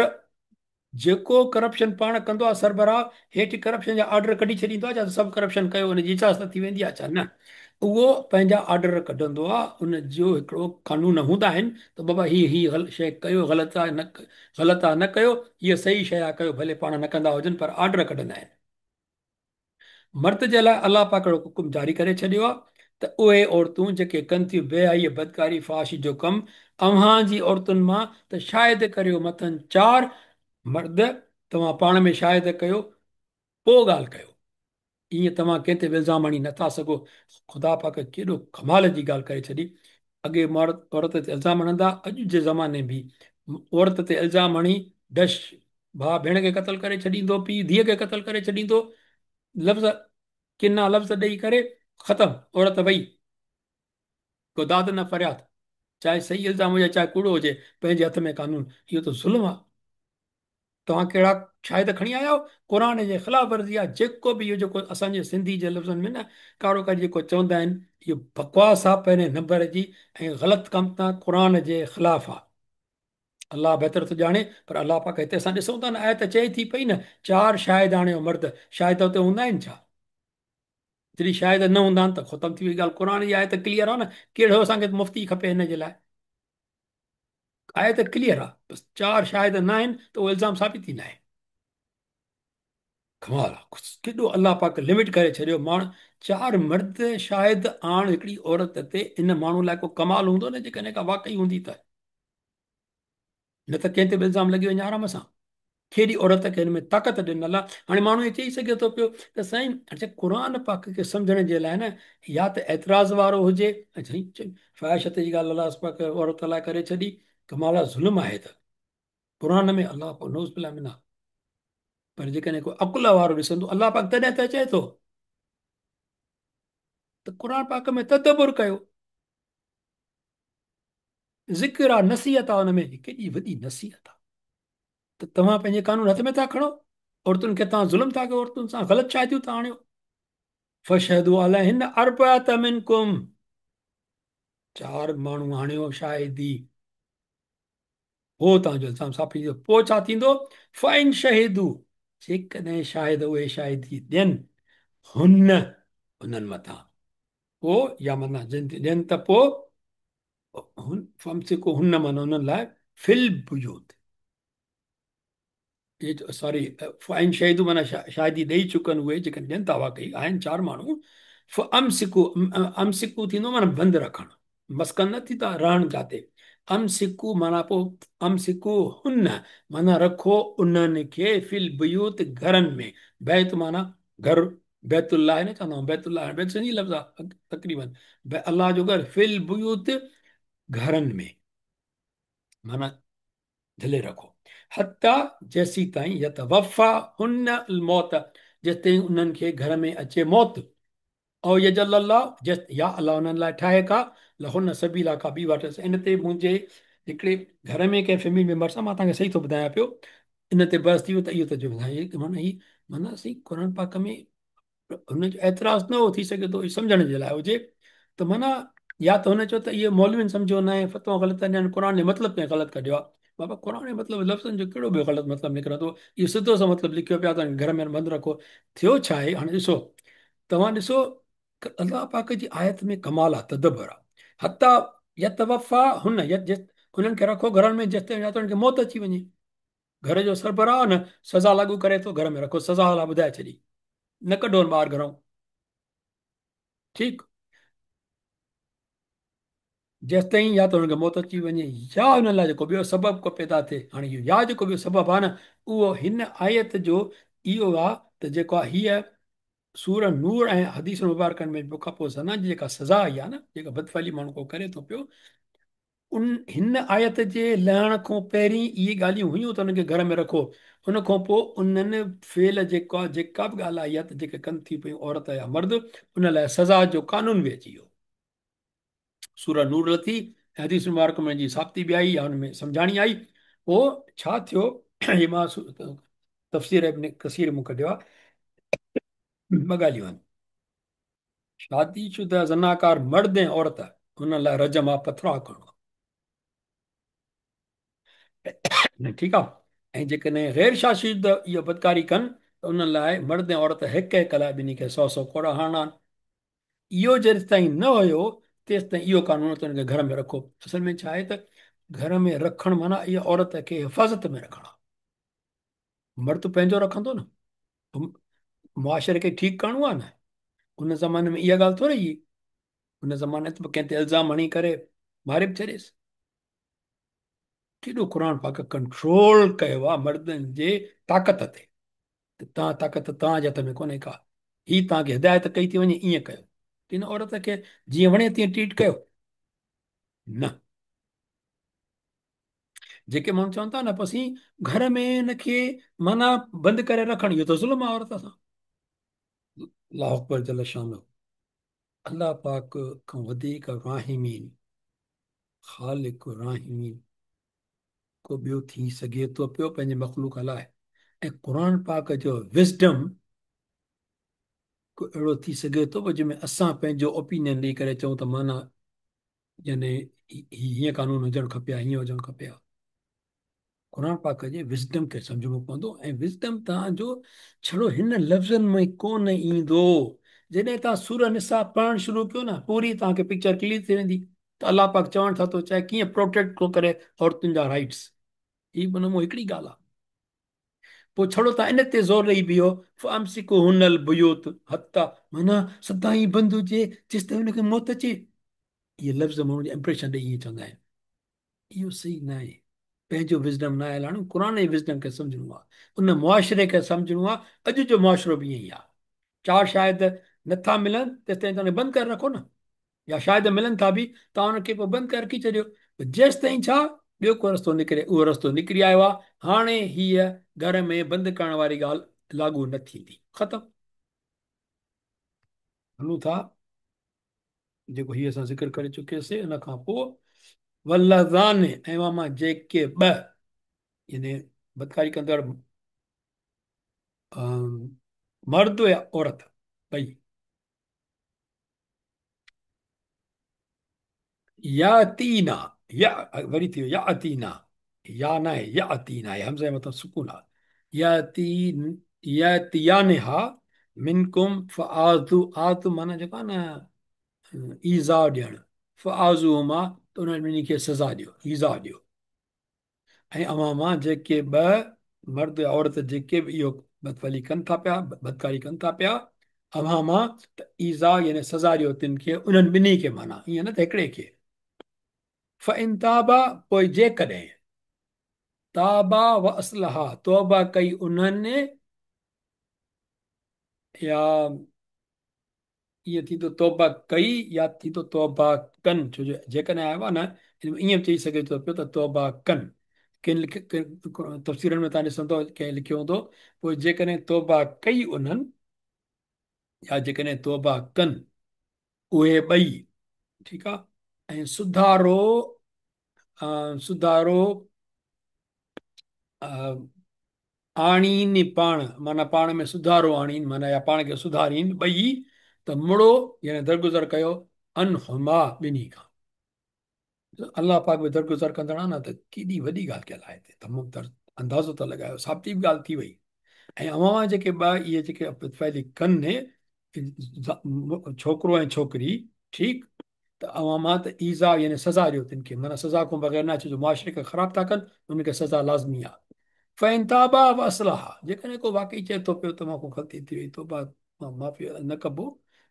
जेको करप्शन पाण कंदो आहे सरबराह, हेठि करप्शन जा आर्डर कढी छॾींदो आहे, छा सभु करप्शन कयो हुनजी इजाज़त थी वेंदी आहे छा? न, उहो पंहिंजा आर्डर कढंदो आहे, उनजो हिकिड़ो कानून हूंदा आहिनि त बाबा हीअ हीअ शइ कयो ग़लति आहे, न ग़लति आहे न कयो, हीअ सही शइ आहे कयो, भले पाण न कंदा हुजनि पर आर्डर कढंदा आहिनि। मर्द जे लाइ अलाह पाक अहिड़ो हुकुम जारी करे छॾियो आहे त उहे औरतूं जेके कनि थियूं बेहयाई बदकारी फ़ाहिशी जो कमु, अव्हां जी औरतुनि मां त शाहिद करियो मथनि चार मर्द, तव्हां पाण में शाहिद कयो पोइ ॻाल्हि कयो, ईअं तव्हां कंहिं ते बि इल्ज़ाम हणी नथा सघो। ख़ुदा पाक केॾो कमाल जी ॻाल्हि करे छॾी। अॻे मर्द औरत ते इल्ज़ाम हणंदा, अॼु जे ज़माने बि औरत ते इल्ज़ाम हणी डश भाउ भेण खे क़तलु करे छॾींदो, पीउ धीअ खे क़तलु करे छॾींदो, लफ़्ज़ किना लफ़्ज़ ॾेई करे ख़तमु, औरत वई, को दाद न फ़रियाद, चाहे सही इल्ज़ाम हुजे चाहे कूड़ो हुजे, पंहिंजे हथ में कानून। इहो त ज़ुल्म आहे। तव्हां कहिड़ा शाहिद खणी आया आहियो? क़ुरान जे ख़िलाफ़ वर्ज़ी आहे। जेको बि इहो जेको असांजे सिंधी जे लफ़्ज़नि में न कारो कारी जेको चवंदा आहिनि, इहो बकवास आहे पहिरें नंबर जी, ऐं ग़लति कमु त क़ुरान जे ख़िलाफ़ आहे। अलाह बहितर थो ॼाणे, पर अलाह पाक हिते असां ॾिसूं था न, आयत चए थी पई न, चार शाहिद आणियो मर्द, शाहिद हुते हूंदा आहिनि छा? जॾहिं शाहिद न हूंदा आहिनि त ख़तमु थी वई ॻाल्हि। क़ुरान जी आयत क्लियर आहे न, कहिड़ो असांखे मुफ़्ती खपे हिन जे लाइ? आयत क्लियर आहे, बसि चार शाहिद न आहिनि त उहो इल्ज़ाम साबित ई न आहे। कमाल आहे, केॾो अलाह पाक लिमिट करे छॾियो। माण्हू चार मर्द शाहिद आण हिकिड़ी औरत ते, इन माण्हू लाइ को कमाल हूंदो न, जेकॾहिं का वाकई हूंदी त, न त कंहिं ते बि इल्ज़ाम लॻी वञे आराम सां। केॾी औरत खे हिन में ताक़त ॾिनल आहे। हाणे माण्हू इहो चई सघे थो पियो त साईं, अच्छा क़ुरान पाक खे सम्झण जे लाइ न या त एतिराज़ वारो हुजे, अच्छा फ़ाहिशत जी ॻाल्हि अलाह पाक औरत लाइ करे छॾी, कमाल ज़ुल्म आहे त क़ुरान में अलाह पाक नौज़ बिल्लाह मिना। पर जेकॾहिं को अकुल वारो ॾिसंदो, अलाह पाक तॾहिं त चए थो त क़ुरान पाक में तदबुर कयो, ज़िक्र आहे, नसीहत आहे, हुन में केॾी वॾी नसीहत आहे त तव्हां पंहिंजे कानून हथ में था खणो, औरतुनि खे तव्हां ज़ुल्म था कयो, औरतुनि सां ग़लति शादियूं था आणियो। फशहदू अलैहिन अरबअत मिनकुम, चार माण्हू आणियो शाहिदी, पोइ तव्हांजो इल्ज़ाम साबित थींदो। पोइ छा थींदो? फ़इन शहीदू, जेकॾहिं शाहिद उहे शाहिदी ॾियनि हुन उन्हनि मथां, पोइ या माना ॾियनि त पोइ फमसिकू हुन माना उन्हनि लाइ फिल बुयूत, सॉरी फ़इन शहीदू माना शाहिदी ॾेई चुकनि उहे जेके ॾियनि था, वाकई आहिनि चार माण्हू। अमसिकू, अमसिकू थींदो माना बंदि रखणु, मस्कन न थींदा रहण जाते। अमसिकू माना पोइ अमसिकू हुन माना रखो उन्हनि खे फिल बुयूत घरनि में। बैत माना घर, बैतुल्लाह न चवंदा आहियूं, बैतुल्लाह बैत सिंधी लफ़्ज़ आहे तक़रीबन, अलाह जो घर, फिल बुयूत घरनि में माना झिले रखो। हत्ता जेसी ताईं यतवफ़ा हुन मौत, जेसि ताईं उन्हनि खे घर में अचे मौत। ऐं यजल अल्लाह, या अलाह उन्हनि लाइ ठाहे का लहुन सबीला का ॿी वाट। इन ते मुंहिंजे हिकिड़े घर में कंहिं फैमिली मेंबर सां मां तव्हांखे सही थो ॿुधायां पियो, इन ते बहस थी वियो त इहो त जो माना ही माना सही क़ुर पाक में हुन जो एतिराज़ न हो थी सघे थो सम्झण जे लाइ हुजे त माना या त हुन चयो त इहो मौलवीनि सम्झो न आहे फतवा ग़लति आहिनि क़ुर जो मतिलबु कंहिं ग़लति कढियो आहे। बाबा क़ुर जो मतिलबु लफ़्ज़नि जो कहिड़ो ॿियो ग़लति मतिलबु निकिरंदो? इहो सिधो सो मतिलबु लिखियो पियो आहे त घर में बंदि रखो। थियो छा आहे? हाणे ॾिसो तव्हां ॾिसो अलाह पाक जी आयत में कमाल आहे, तदबर आहे। हता यतवफ़ा हुन हुननि खे रखो घरनि में जेसि ताईं या त हुननि खे मौत अची वञे। घर जो सरबराह न सज़ा लागू करे थो, घर में रखो, सज़ा अलाह ॿुधाए छॾी, न कढो ॿाहिरि घरों, ठीकु। जेसि ताईं या त हुनखे मौत अची वञे या हुन लाइ जेको ॿियो सबबु को पैदा थिए। हाणे इहो या जेको ॿियो सबबु आहे न उहो हिन आयत जो इहो आहे त जेको आहे हीअ सूर नूर ऐं हदीस मुबारकनि में खां पोइ सना जी जेका सज़ा आई आहे न, जेका बदफ़ैली माण्हू को करे थो पियो, उन हिन आयत जे लहण खां पहिरीं इहे ॻाल्हियूं हुयूं त हुनखे घर में रखो। उन खां पोइ उन्हनि फ़ेल जेको आहे जेका बि ॻाल्हि आई आहे त जेके कनि थी पियूं औरत या मर्द, उन लाइ सज़ा जो कानून बि अची वियो। सूरह नूर लथी, हदीस मुबारक में जी साबिती बि आई या हुन में सम्झाणी आई। पोइ छा थियो, हीअ मां तफ़सीर इब्न कसीर मूं कढियो आहे, ॿ ॻाल्हियूं आहिनि। शादीशुदा ज़नाकार मर्द ऐं औरत हुन लाइ रजम आहे, पथराव करिणो आहे, ठीकु आहे। ऐं जेकॾहिं ग़ैर शादीशुदा इहो बदकारी कनि त उन्हनि लाइ मर्द ऐं औरत हिकु हिकु लाइ ॿिन्ही खे सौ सौ कोड़ा हणणा आहिनि। इहो जेसि ताईं न हुयो तेसि ताईं इहो कानून त हुनखे घर में रखो। असल में छा आहे त घर में रखणु माना इहा औरत खे हिफ़ाज़त में रखणु आहे। मर्द पंहिंजो रखंदो न, मुआशरे खे ठीकु करिणो आहे न। उन ज़माने में इहा ॻाल्हि थोरी हुई, उन ज़माने ते कंहिं ते इल्ज़ाम हणी करे मारे बि छॾेसि। केॾो क़ुर पाक कंट्रोल कयो आहे मर्दनि जे ताक़त ते, त तव्हां ताक़त तव्हांजे हथ में कोन्हे का, हीअ तव्हांखे हिदायत कई थी वञे ईअं कयो, हिन औरत खे जीअं वणे तीअं ट्रीट कयो न। जेके माण्हू चवनि था न असीं घर में हिनखे माना बंदि करे रखणु, इहो त ज़ुल्म आहे औरत सां। अल्लाह अकबर जल शान। अलाह पाक खां वधीक राहिमीन, ख़ालिक राहिमीन को ॿियो थी सघे थो पियो पंहिंजे मख़लूक लाइ। ऐं क़ुर पाक जो विज़डम को अहिड़ो थी सघे थो जंहिंमें असां पंहिंजो ओपिनियन ॾेई करे चऊं त माना यानी हीअं कानून हुजणु खपे हीअं हुजणु खपे। क़ुर पाक जे विज़डम खे सम्झणो पवंदो ऐं विज़डम तव्हांजो छड़ो हिन लफ़्ज़नि में कोन ईंदो। जॾहिं तव्हां सूरह निसा पढ़णु शुरू कयो न, पूरी तव्हांखे पिक्चर क्लियर थी वेंदी त अलाह पाक चवणु छा थो चाहे, कीअं प्रोटेक्ट थो करे औरतुनि जा राइट्स। हीअ माना हिकिड़ी ॻाल्हि आहे। पोइ छड़ो तव्हां इन ते ज़ोर ॾेई बीहो, फ़अमसिकुहुन्नल बुयूत हत्ता, माना सदाईं बंदि हुजे जेसि ताईं हुनखे मौत अचे। इहे लफ़्ज़ माण्हू जे इम्प्रेशन ॾेई ईअं चवंदा आहिनि। इहो सही न आहे। पंहिंजो विज़डम न आहे हलाइणो, क़ुर जे विज़डम खे सम्झणो आहे, उन मुआशरे खे सम्झणो आहे। अॼु जो मुआशरो बि ईअं ई आहे। चार शाहिद नथा मिलनि तेसि ताईं तव्हां बंदि करे रखो न, या शाहिद मिलनि था बि तव्हां हुनखे पोइ बंदि करे रखी छॾियो। जेसि ताईं छा ॿियो को रस्तो निकिरे, उहो रस्तो निकिरी आयो आहे। हाणे हीअ घर में बंदि करण वारी ॻाल्हि लागू न थींदी, ख़तमु। हलूं था, जेको हीअ असां ज़िक्र करे चुकियोसीं। उन खां पोइ वल्लज़ान ऐं मां जेके ॿ यानी बदकारी कंदड़ मर्द या औरत ॿई, या तीना या वरी थी वियो या अतीना, या न आहे या अतीना आहे, हमज़े मथां सुकून आहे। या तीन या तियानहा मिनकुम फ़आज़ू, आज़ू माना जेको आहे न ईज़ा ॾियणु, फ़आज़ूहुमा त उन्हनि ॿिन्ही खे सज़ा ॾियो, ईज़ा ॾियो। ऐं अव्हां मां जेके ॿ मर्द या औरत जेके बि इहो बदफ़ली कनि था पिया, बदकारी कनि था पिया अव्हां मां, त ईज़ा यानी सज़ा ॾियो तिन खे, उन्हनि ॿिन्ही खे, माना ईअं न त हिकिड़े खे। फ़इन ताबा, पोइ जेकॾहिं ताबा व असलहा, तौबा कई उन्हनि, या ईअं थींदो तौबा कई या थींदो तौबा कनि, छो जो जेकॾहिं आयो आहे न ईअं बि चई सघे थो पियो त तौबा कनि। किन तफ़सीरनि में तव्हां ॾिसंदव कंहिं लिखियो हूंदो, पोइ जेकॾहिं तौबा कई उन्हनि या जेकॾहिं तौबा कनि उहे ॿई, ठीकु आहे। ऐं सुधारो सुधारो آڻين پاڻ، معنيٰ پاڻ ۾ سڌارو آڻين، معنيٰ يا پاڻ کي سڌارين ٻئي، ته مڙو يعني درگذر ڪيو، عنهما ٻنهي کان. الله پاڪ به درگذر ڪندڙ آهي نه، ته ڪيڏي وڏي ڳالهه ڪيل آهي هتي، تمام تر اندازو ته لڳايو، ثابتي به ڳالهه ٿي وئي. ۽ اوهان جيڪي ٻه اهي جيڪي بدفعلي ڪن، ڇوڪرو ۽ ڇوڪري، ٺيڪ، ته اوهان مان ته ايذاء يعني سزا ڏيو تن کي، معنيٰ سزا کان بغير نه اچو، جو معاشري کي خراب ٿا ڪن انهن کي سزا لازمي آهي. فإن تابا واصلحا، جيڪڏهن ڪو واقعي چئي ٿو پيو ته مان کان غلطي ٿي وئي، توبه معافي نه ڪبو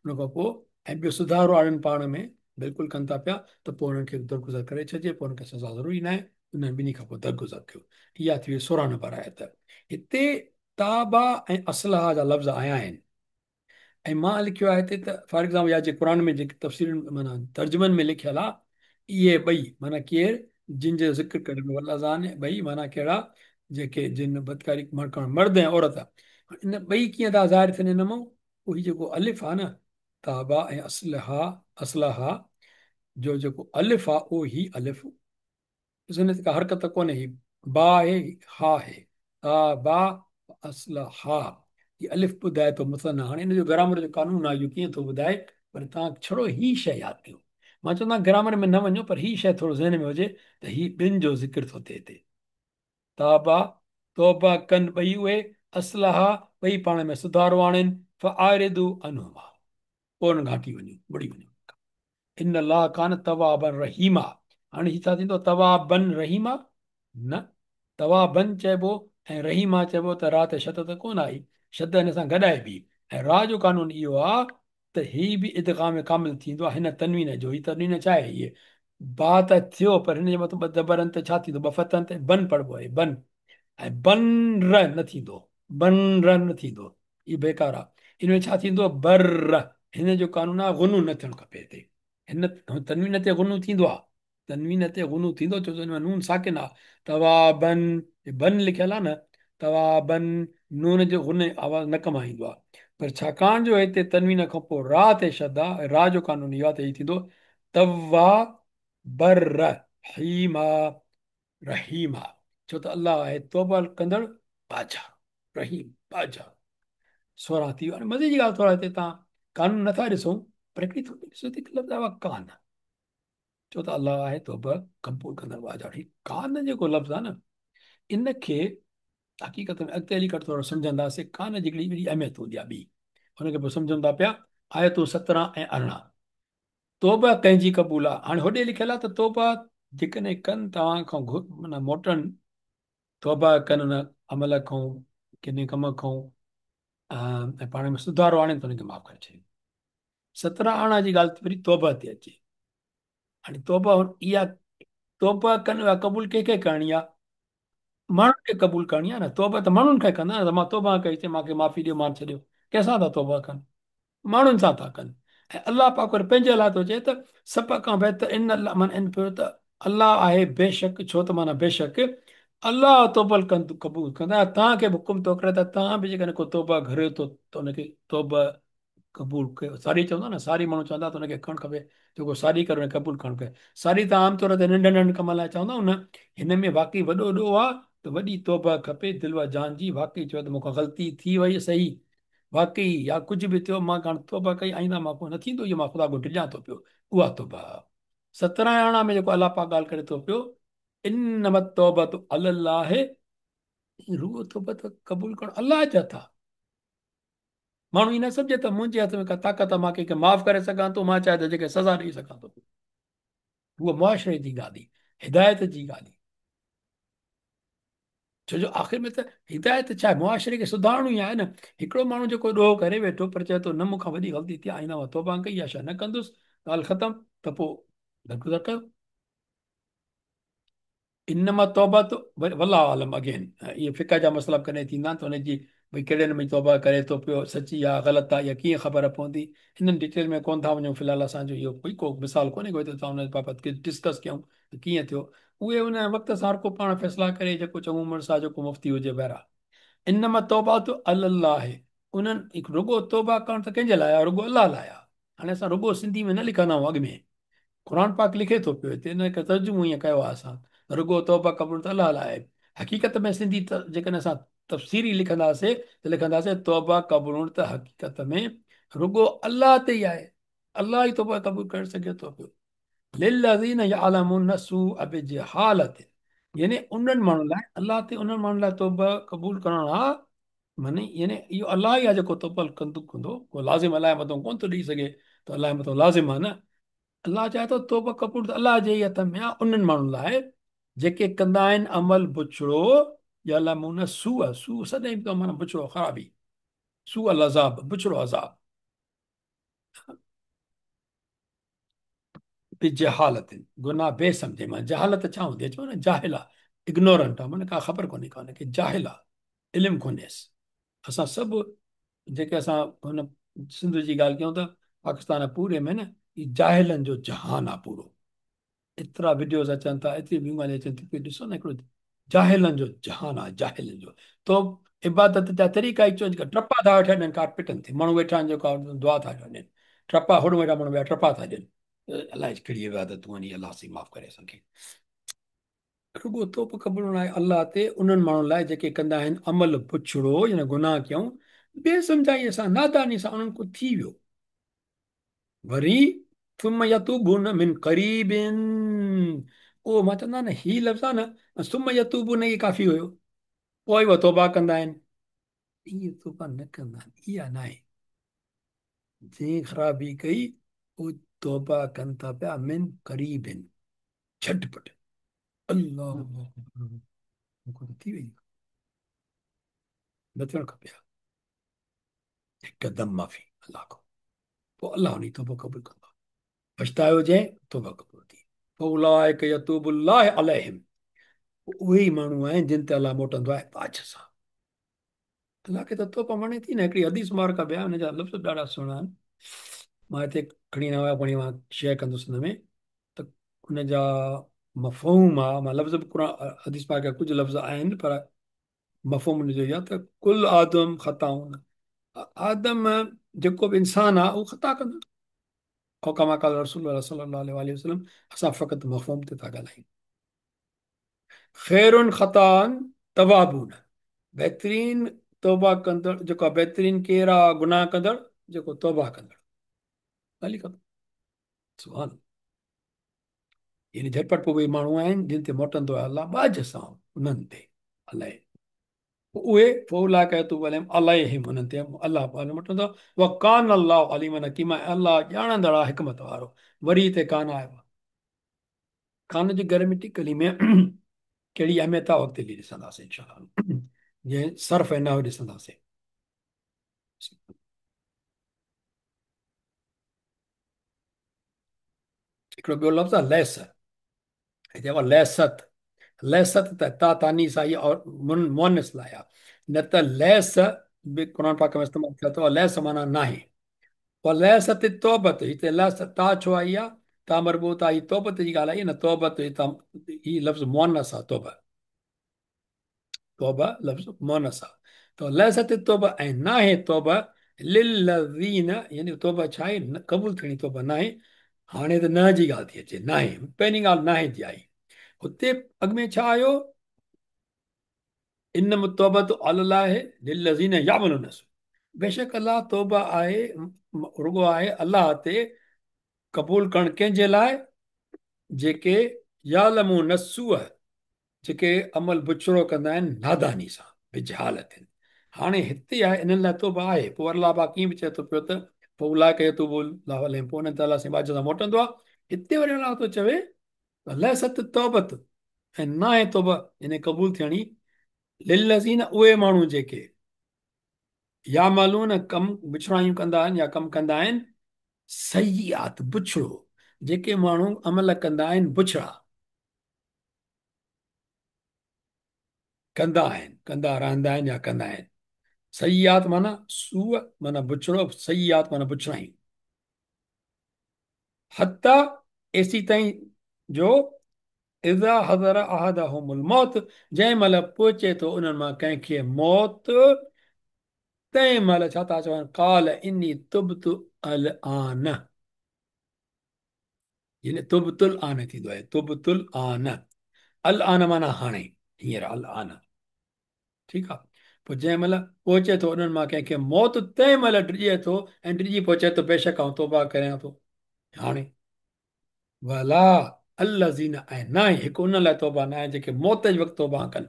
ان کان پوء، ۽ ٻيو سڌارو آڻين پاڻ ۾ بلڪل ڪن ٿا پيا، ته پوء انهن کي درگذر ڪري ڇڏجي، پوء انهن کي سزا ضروري ناهي، انهن ٻنهي کان پوء درگذر ڪيو. اها ٿي وئي 16 نمبر آيت. هتي تابا ۽ اصلحا جا لفظ آيا آهن ۽ مان لکيو آهي هتي ته فار ايگزامپل يا جي قرآن ۾ جيڪي تفسيرن معنيٰ ترجمن ۾ لکيل آهي اهي ٻئي معنيٰ ڪير جن جو ذڪر ڪري واللذان ٻئي معنيٰ ڪهڙا جيڪي جن بدڪاري مرد ۽ عورت ان ٻئي ڪيئن ٿا ظاهر ٿين ان مان اهو هي جيڪو الف آهي نه تابا ۽ اصلحا اصلحا جو جيڪو الف آهي اهو هي الف ڏسو هن تي ڪا حرڪت ڪونهي هي با آهي ها آهي تا با اصلحا هي الف ٻڌائي ٿو مثنيٰ هاڻي ان جو گرامر جو قانون آهي اهو ڪيئن ٿو ٻڌائي پر توهان ڇڙو هي شيء ياد ڪيو مان چوندو آهيان گرامر ۾ نه وڃو پر هي شيء ٿورو ذهن ۾ هجي ته هي ٻن جو ذڪر ٿو ٿئي هتي تابا توبه ڪن ٻئي اهي اصلحا ٻئي پاڻ ۾ سڌارو آڻين فاعرضوا عنهما پوء انهن کان هٽي وڃو مڙي وڃو ان الله ڪان توابا رحيما هاڻي هي ڇا ٿيندو توابا رحيما نه توابا چئبو ۽ رحيما چئبو ته را تي شد ته ڪونه آئي شد هن سان گڏ آئبي ۽ را جو قانون اهو آ ته هي به ادغام ڪامل ٿيندو آ هن تنوين جو هي تنوين ڇا آهي هي با ته ٿيو پر هن جي مٿان ٻه زبرن تي ڇا ٿيندو ٻه فتحن تي بن پڙهبو آهي بن ۽ بن ر نه ٿيندو بن ر نه ٿيندو هي بيڪار آ. ان ۾ ڇا ٿيندو بر هن جو قانون آ غنو نه ٿيڻ کپي هتي. هن تنوين تي غنو ٿيندو آ. تنوين تي غنو ٿيندو ڇو ته ان ۾ نون ساڪن آ. توابن بن لکيل آ نه توابن نون جو غن آواز نه ڪم آئيندو آ. پر ڇاڪاڻ جو هتي تنوين کان پوء را تي شد آ را جو قانون اهو آ ته هي ٿيندو توا بر حيما رحيما ڇو ته الله آهي توبه ڪندڙ ٻاجهارو رحيم ٻاجهارو 16 ٿي ويو هاڻي مزي جي ڳالهه ٿورا هتي تان قانون نٿا ڏسون پر هڪڙي ٿوري ڏسو ته هڪ لفظ آيو آهي ڪان ڇو ته الله آهي توبه قبول ڪندڙ ٻاجهارو هي ڪان جيڪو لفظ آهي نه ان کي حقيقت ۾ اڳتي هلي ڪري ٿورو سمجهنداسين ڪان جي هڪڙي وڏي اهميت هوندي آهي ٻي ان کي پوء سمجهون ٿا پيا آيتون 17 ۽ 18 توبه ڪنهن جي قبول آ؟ هاڻي هوڏي لکيل آ ته توبه جيڪڏهن ڪن توهان کان معنيٰ موٽن توبه ڪن ان عمل کان ڪنهن ڪم کان ۽ پاڻ ۾ سڌارو آڻين ته انهن کي معاف ڪري ڇڏيو. 17 18 جي ڳالهه وري توبه تي اچي. هاڻي توبه اها توبه ڪن اها قبول ڪنهن کي ڪرڻي آ؟ ماڻهن کي قبول ڪرڻي آ نه توبه ته ماڻهن کان ڪندا نه ته مان توبه ڪئي چي مان کي معافي ڏيو مان ڇڏيو ڪنهن سان ٿا توبه ڪن ماڻهن سان ٿا ڪن ۽ الله پاڪ وري پنهنجي لاء ٿو چئي ته سڀ کان بهتر ان الله معنيٰ ان پيو ته الله آهي بيشڪ ڇو ته معنيٰ بيشڪ الله توبه ڪند قبول ڪندا توهان کي به حڪم ٿو ڪري ته توهان به جيڪڏهن ڪو توبه گهري ٿو ته ان کي توبه قبول ڪيو ساري چوندا نه ساري ماڻهو چوندا ته ان کي ڪرڻ کپي جيڪو ساري ڪري ان کي قبول ڪرڻ کپي ساري ته عام طور تي ننڍن ننڍن ڪمن لاء چوندا آهيون نه هن ۾ واقعي وڏو ڏوهه آ ته وڏي توبه کپي دل و جان جي واقعي چئو ته مون کان غلطي ٿي وئي صحيح واقعي يا ڪجهه به ٿيو مان هاڻ توبه ڪئي آئنده مان کان نه ٿيندو اهو مان خدا کان ڊڄان ٿو پيو اها توبه 17 18 ۾ جيڪو الله پاڪ ڳالهه ڪري ٿو پيو انما التوبة علي الله رڳو توبه ته قبول ڪرڻ الله جي هٿ آ ماڻهو ائين نه سمجهي ته منهنجي هٿ ۾ ڪا طاقت آهي مان ڪنهن کي معاف ڪري سگهان ٿو مان چاهي ته جيڪي سزا ڏئي سگهان ٿو. هوء معاشري جي ڳالهه هدايت جي ڳالهه ڇو جو آخر ۾ ته هدايت ڇا آهي معاشري کي سڌارڻو ئي آهي نه هڪڙو ماڻهو جيڪو ڏوهه ڪري ويٺو پر چئي ٿو نه مون کان وڏي غلطي ٿي آئنده مان توبه ڪئي اها شيء نه ڪندس ڳالهه ختم ته پوء درگذر ڪيو انما التوبة والله اعلم اگين اهي فقه جا مسئلا به ڪڏهن ٿيندا آهن ته ان جي ڀئي ڪهڙي نموني توبه ڪري ٿو پيو سچي آ غلط آ اها ڪيئن خبر پوندي انهن ڊيٽيل ۾ ڪونه ٿا وڃون في الحال اسان جو اهو ڪوئي ڪو مثال ڪونهي ڪو ته ان بابت ڪجهه ڊسڪس ڪيون ته ڪيئن ٿيو اهي ان وقت سان هر ڪو پاڻ فيصلا ڪري جيڪو چڱو مڙس آ جيڪو مفتي هجي بهرحال انما التوبة علي الله انهن رڳو توبه ڪرڻ ته ڪنهن جي لاء آ رڳو الله لاء آ هاڻي اسان رڳو سنڌي ۾ نه لکندا آهيون اڳ ۾ قرآن پاڪ لکي ٿو پيو هتي ان کي ترجمو ائين ڪيو آهي اسان رڳو توبه قبول ته الله لاء آهي حقيقت ۾ سنڌي جيڪڏهن اسان तफ़सीरी लिखंदासीं त लिखंदासीं तौबा क़बूलण त हक़ीक़त में रुगो अल्लाह ते ई आहे, अल्लाह ई तौबा क़बूल करे सघे थो पियो। लिल्लज़ीन यअलमून सूअ बिजहालत, यानी उन्हनि माण्हुनि लाइ अल्लाह ते उन्हनि माण्हुनि लाइ तौबा क़बूल करणु आहे, माने यानी इहो अल्लाह ई आहे जेको तौबा कंदो कंदो, को लाज़िम अल्लाह जे मथां कोन थो ॾेई सघे, त अल्लाह जे मथां लाज़िम आहे न। अल्लाह चाहे थो तौबा क़बूल त अल्लाह जे ई हथ में आहे उन्हनि माण्हुनि लाइ जेके कंदा आहिनि अमल बुछड़ो, यअलमून सूअ, सूअ सॾाईं बि माना बुछड़ो ख़राबी, सूअ अल अज़ाब बुछड़ो अज़ाब, बिजहालत गुनाह बेसमझे मां। जहालत छा हूंदी आहे? चओ न जाहिल आहे, इग्नोरेंट आहे, माना का ख़बर कोन्हे का हुनखे, जाहिल आहे, इल्मु कोन्हेसि। असां सभु जेके असां हुन सिंध जी ॻाल्हि कयूं था, पाकिस्तान पूरे में न ही जाहिलनि जो जहान आहे पूरो। एतिरा वीडियोज़ अचनि था, एतिरी ॿियूं ॻाल्हियूं अचनि थियूं, ॾिसो न हिकिड़ो जाहिलनि जो जहान आहे, जाहिलनि जो। तो इबादत जा तरीक़ा ई चओ, ट्रपा था वेठा ॾियनि कारपेटनि ते, माण्हू वेठा आहिनि जेको दुआ था ॾियनि, ट्रपा होॾो वेठा माण्हू ॿिया ट्रपा था ॾियनि, अलाए कहिड़ी इबादतूं आहिनि, अल्लाह साईं माफ़ करे असांखे। रुगो तौबो क़बूल आहे अल्लाह ते उन्हनि माण्हुनि लाइ जेके कंदा आहिनि अमल पुछड़ो, यानी गुनाह कयूं बेसमझाईअ सां, नादानी सां, उन्हनि खां थी वियो। वरी थुम्मा यतूबून मिन क़रीबिन, उहो मां चवंदो आहियां न, ही लफ़्ज़ आहे न थुम्मा यतूबून, इहे काफ़ी हुयो, पोइ उहा तौबा कंदा आहिनि। ईअं तौबा न कंदा आहिनि, इहा न आहे। जंहिं ख़राबी कई उहो तौबा कनि था पिया मिन क़रीबिन, झटपट। अल्लाह थी वई, न थियणु खपे हिकदमि माफ़ी अल्लाह खां, पोइ अल्लाह उन जी तौबा क़बूल कंदो। पछतायो जंहिं तौबा क़बूल थी। फउलाइक यतूबुल्लाह अलैहिम, उहे ई माण्हू आहिनि जिन ते अल्लाह मोटंदो आहे बाझ सां। अल्लाह खे त तौबा वणे थी न। हिकिड़ी हदीस मुबारक बि आहे, हुन जा लफ़्ज़ ॾाढा सुहिणा आहिनि, मां हिते खणी न आयो, पोइ मां शेयर कंदुसि हुन में, त हुन जा मफ़हूम आहे, मां लफ़्ज़ बि क़ुर हदीस पाक जा कुझु लफ़्ज़ आहिनि, पर मफ़हूम हुनजो इहो आहे त कुल आदम ख़ताऊन, आदम जेको बि इंसान आहे उहो ख़ता कंदो। ऐं कमा क़ाल रसूल सल्लल्लाहु अलैहि वसल्लम, असां फ़क़ति मफ़हूम ते था ॻाल्हायूं। ख़ैरुन ख़तान तवाबून, बहितरीन तौबा कंदड़ जेको आहे, बहितरीन केरु आहे गुनाह कंदड़, जेको तौबा कंदड़। ॻाल्हि ख़तम। सुभान। यानी झटपट पोइ उहे माण्हू आहिनि जिन ते मोटंदो आहे अल्लाह बाझ सां, उन्हनि ते अलाए उहे फउलाइक यतूबु अलैहिम, अलैहिम उन्हनि ते अल्लाह पाण मोटंदो आहे। व कान अल्लाहु अलीमन हकीमा, अल्लाह ॼाणंदड़ आहे हिकमत वारो। वरी हिते कान आयो आहे, कान जी ग्रामेटिकली में कहिड़ी अहमियत आहे अॻिते हली ॾिसंदासीं इंशाअल्लाह, जीअं सर्फ़ ऐं नहव ॾिसंदासीं। हिकिड़ो ॿियो लफ़्ज़ आहे लैस, हिते आहे लैसत, लैसत त ता तानीस आई और मुअन्निस लाइ आहे, न त लैस बि क़ुर पाक में इस्तेमालु थियल अथव, लैस माना नाहे। पोइ लैसत तौबत, हिते लैस ता छो आई आहे, ता मरबूत आहे, तौबत जी ॻाल्हि आई न, तौबत हितां ही लफ़्ज़ मुअन्नस आहे, तौबा, तौबा लफ़्ज़ मुअन्नस आहे। त लैसत तौबा ऐं नाहे तौबा लिल्लज़ीन, यानी तौबा छा आहे, क़बूल थियणी तौबा नाहे। हाणे त न जी ॻाल्हि थी अचे, नाहे पहिरीं ॻाल्हि नाहे जी आई, हुते अॻु में छा आयो, इन्नमा तौबतु अलल्लाह लिल्लज़ीन यामलून, बेशक अल्लाह तौबा आहे रुगो आहे अल्लाह ते क़बूल करणु कंहिंजे लाइ, जेके यालमून सूअ, जेके अमल बुछड़ो कंदा आहिनि नादानी सां, बिजहालत। हाणे हिते आहे इन्हनि लाइ तौबा आहे, पोइ अल्लाह पाक कीअं बि चए थो पियो त फउलाइक यतूबुल्लाहु अलैहिम, पोइ उन्हनि ते अल्लाह साईं बाझ सां मोटंदो आहे। हिते वरी अल्लाह थो चवे लैसत तौबत, ऐं नाहे तौबा यानी क़बूल थियणी लिल्लज़ीन, उहे माण्हू जेके यामलून कम बिछड़ायूं कंदा आहिनि या कम कंदा आहिनि सय्यात बुछड़ो, जेके माण्हू अमल कंदा आहिनि बुछड़ा कंदा आहिनि, कंदा रहंदा आहिनि या कंदा आहिनि। सय्यात माना सूअ माना बुछड़ो, सय्यात माना बुछड़ायूं। हत्ता एसी ताईं जो इज़ा हज़र अहदहुमुल मौत, जंहिं महिल पहुचे थो उन्हनि मां कंहिंखे मौत, तंहिं महिल छा था चवनि, क़ाल इन्नी तुबतु अल आन, यानी तुबतुल आन थींदो आहे, तुबतुल आन, अल आन माना हाणे, हींअर अल आन, ठीकु आहे। पोइ जंहिं महिल पहुचे थो उन्हनि मां कंहिंखे मौत, तंहिं महिल डिॼे थो ऐं डिॼी पोइ चए थो बेशक आउं तौबा करियां थो। हाणे वला अल्लज़ीना ऐं न आहे हिकु उन लाइ तौबा न आहे जेके मौत जे वक़्तु तौबा कनि,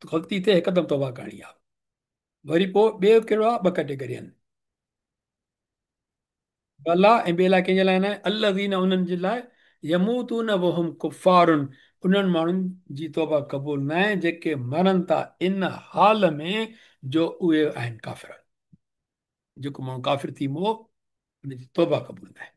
त ग़लती थिए हिकदमि तौबा करणी आहे। वरी पोइ ॿियो कहिड़ो आहे? ॿ कैटेगरी आहिनि, वला ऐं ॿिए लाइ कंहिंजे लाइ न आहे? अल्लज़ीना उन्हनि जे लाइ यमूतून वहुम कुफ़ारुन, उन्हनि माण्हुनि जी तौबा क़बूल न आहे जेके मरनि था इन हाल में जो उहे आहिनि काफ़िर। जेको माण्हू काफ़िर थी मो उनजी तौबा क़बूल न आहे।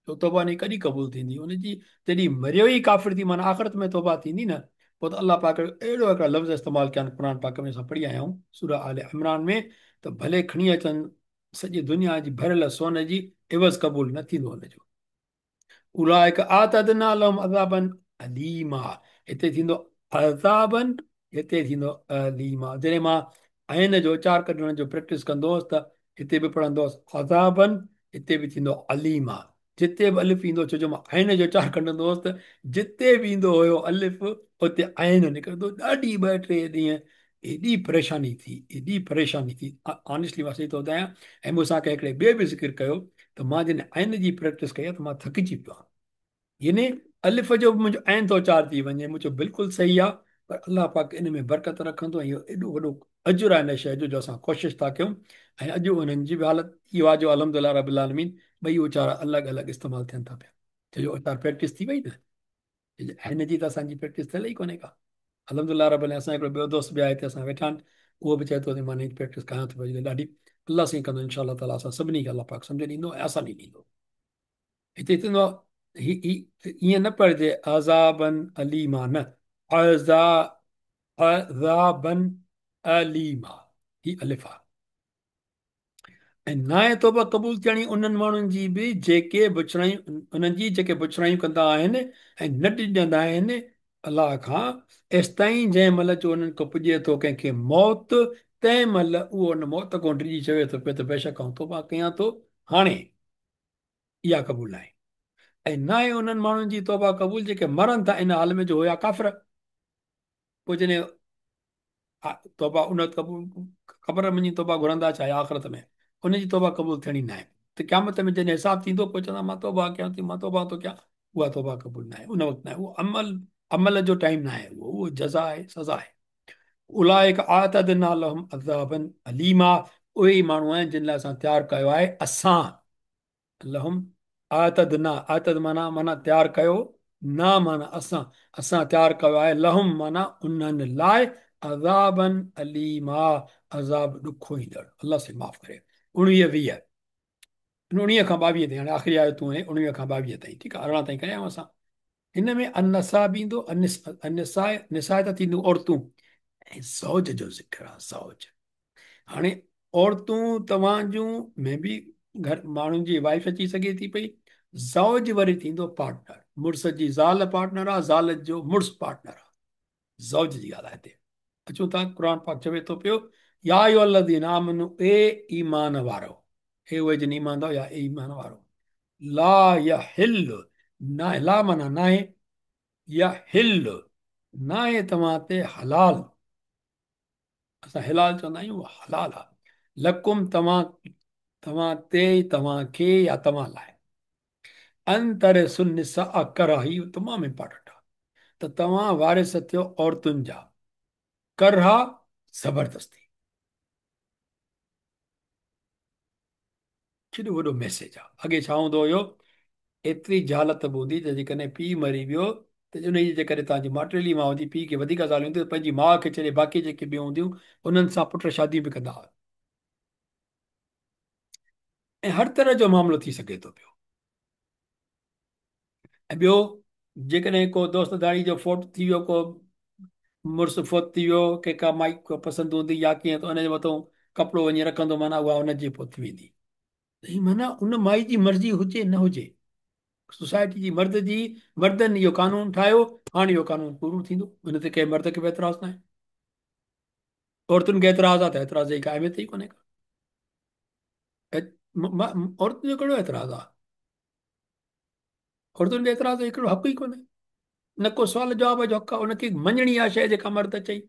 तो तौबा नहीं कॾहिं क़बूल थींदी उनजी, जॾहिं मरियो ई काफ़िर थी माना आख़िरत में तौबा थींदी न, पोइ त अलाह पाक अहिड़ो हिकिड़ा लफ़्ज़ इस्तेमालु कया आहिनि क़ुरान पाक में, असां पढ़ी आया आहियूं सूरा आल इमरान में, त भले खणी अचनि सॼी दुनिया जी भरियल सोन जी, इवज़ क़बूल न थींदो हुनजो। उलाइक आतदना लहुम अज़ाबन अलीमा, हिते थींदो अज़ाबन, हिते थींदो अलीमा। जॾहिं मां ऐन जो उचार कढण जो प्रैक्टिस कंदो हुउसि त हिते बि पढ़ंदो हुउसि अज़ाबन, हिते बि थींदो अलीमा। जिते बि अलिफ ईंदो, छो जो मां ऐन जो उचार कढंदो हुउसि त जिते बि ईंदो हुयो अलिफ उते ऐन निकिरंदो। ॾाढी ॿ टे ॾींहं एॾी परेशानी थी, एॾी परेशानी थी, ऑनेस्टली मां सही थो ॿुधायां। ऐं मूंसां कंहिं हिकिड़े ॿिए बि ज़िक्र कयो त मां जॾहिं ऐन जी प्रैक्टिस कई आहे त मां थकिजी पियो आहियां, यानी अलिफ जो बि मुंहिंजो ऐन थो उचार थी वञे, मुंहिंजो बिल्कुलु सही आहे, पर अलाह पाक इन में बरकत रखंदो ऐं इहो एॾो वॾो अजुर आहे हिन शइ जो, जो असां कोशिश था कयूं। ऐं अॼु उन्हनि जी बि हालत इहो आहे जो अल्हम्दुलिल्लाह रब्बिल आलमीन ॿई उचार अलॻि अलॻि इस्तेमालु थियनि था पिया, छो जो उचार प्रैक्टिस थी वई न, हिन जी त असांजी प्रैक्टिस थियल ई कोन्हे का। अल्हम्दुलिल्लाह रब्बिल आलमीन। असां हिकिड़ो ॿियो दोस्त बि आहे हिते असां वेठा आहिनि, उहो बि चए थो त मां हिन जी प्रैक्टिस कयां थो पियो ॾाढी, अलाह साईं कंदो इंशा ताला असां सभिनी खे अलाह पाक सम्झ ॾींदो ऐं आसानी ॾींदो। हिते थींदो आहे ही ईअं न पढ़िजे अज़ाबन अलीमा, न अज़ाबन अलीमा, ही अलिफ आहे। ऐं नाहे तौबा क़बूल थियणी उन्हनि माण्हुनि जी बि जेके बुछरायूं, उन्हनि जी जेके बुछरायूं कंदा आहिनि ऐं न डिॼंदा आहिनि अलाह खां, एसिताईं जंहिं महिल जो उन्हनि खां पुॼे थो कंहिंखे मौत, तंहिं महिल उहो उन मौत खां डिॼी चवे थो पियो त बेशक आउं तौबा कयां थो, हाणे इहा क़बूल नाहे। ऐं नाहे उन्हनि माण्हुनि जी तौबा क़बूल जेके मरनि था इन हाल में जो हुया काफ़िर, पोइ जॾहिं तौबा उन क़बूल क़बर में वञी तौबा घुरंदा चाहे आख़िरत में, उनजी तौबा क़बूल थियणी न आहे। त क़यामत में जॾहिं हिसाब थींदो पोइ चवंदा मां तौबा कयां थी, मां तौबा थो कयां, उहा तौबा क़बूल न आहे, उन वक़्तु न आहे, उहो अमल अमल जो टाइम न आहे, उहो उहो जज़ा आहे, सज़ा आहे। उलाइक आतदना लहुम अज़ाबन अलीमा, उहे ई माण्हू आहिनि जिन लाइ असां तयारु कयो आहे, असां लहुम आतदना, आतद माना माना तयारु कयो, ना माना असां, असां तयारु कयो आहे, लहुम माना उन्हनि लाइ, अज़ाबन अलीमा, अज़ाब ॾुखो ईंदड़। अलाह साईं माफ़ करे। 19 20 19 खां 22 ताईं, हाणे आख़िरी आयतूं आहिनि 19 खां 22 ताईं, ठीकु आहे, 18 ताईं करे आहियूं असां। हिन में अनसा बि ईंदो, अनसाए, निसाए त थींदियूं औरतूं, ऐं ज़ौज जो ज़िक्र आहे, ज़ौज। हाणे औरतूं तव्हांजूं में बि घर माण्हुनि जी वाइफ अची सघे थी पई, ज़ौज वरी थींदो पार्टनर, मुड़ुस जी ज़ाल पार्टनर आहे, ज़ाल जो मुड़ुस पार्टनर आहे, ज़ौज जी ॻाल्हि आहे हिते। अचूं था, क़ुरान पाक चवे थो पियो, या अय्युहल्लज़ीना आमनू, ए ईमान वारो, ए उहे जिन ईमान आंदो, या ए ईमान वारो, ला यहिल्लु, ना, ला माना नाहे, यहिल्लु नाहे तव्हां ते हलाल, असां हिलाल चवंदा आहियूं, उहो हलाल आहे, लकुम तव्हां, तव्हां ते, तव्हांखे या तव्हां लाइ, अन तरसुन-निसा करहा, इहो तमामु इम्पोर्टेंट आहे, त तव्हां वारिस थियो औरतुनि जा, करहा ज़बरदस्ती। केॾो वॾो मैसेज आहे। अॻे छा हूंदो हुयो, एतिरी जहालत बि हूंदी त जेकॾहिं पीउ मरी वियो त उन जी जेकॾहिं तव्हांजी माटेली माउ हूंदी, पीउ खे वधीक ज़ाल हूंदी त पंहिंजी माउ खे छॾे बाक़ी जेके ॿियूं हूंदियूं उन्हनि सां पुट शादियूं बि कंदा हुआ, ऐं हर तरह जो मामिलो थी सघे थो पियो। ऐं ॿियो जेकॾहिं को दोस्त दाड़ी जो फोट थी वियो, को मुड़ुसु फोत थी वियो, कंहिं का माई पसंदि हूंदी या कीअं, त उनजे मथां कपिड़ो वञी रखंदो, माना उहा उनजी पोइ थी वेंदी। माना उन माई जी मर्ज़ी हुजे न हुजे, सोसाइटी जी मर्द जी, मर्दनि इहो कानून ठाहियो, हाणे इहो कानून पूरो थींदो, उन ते कंहिं मर्द खे बि एतिराज़ न आहे। औरतुनि खे एतिराज़ आहे त एतिराज़ जी का अहमियत ई कोन्हे का, औरतुनि जो कहिड़ो एतिराज़ आहे? औरतुनि खे एतिराज़ जो हिकिड़ो हक़ ई कोन्हे, न को सुवाल जवाब जो हक़ आहे, उनखे मञणी आहे शइ जेका मर्द चई।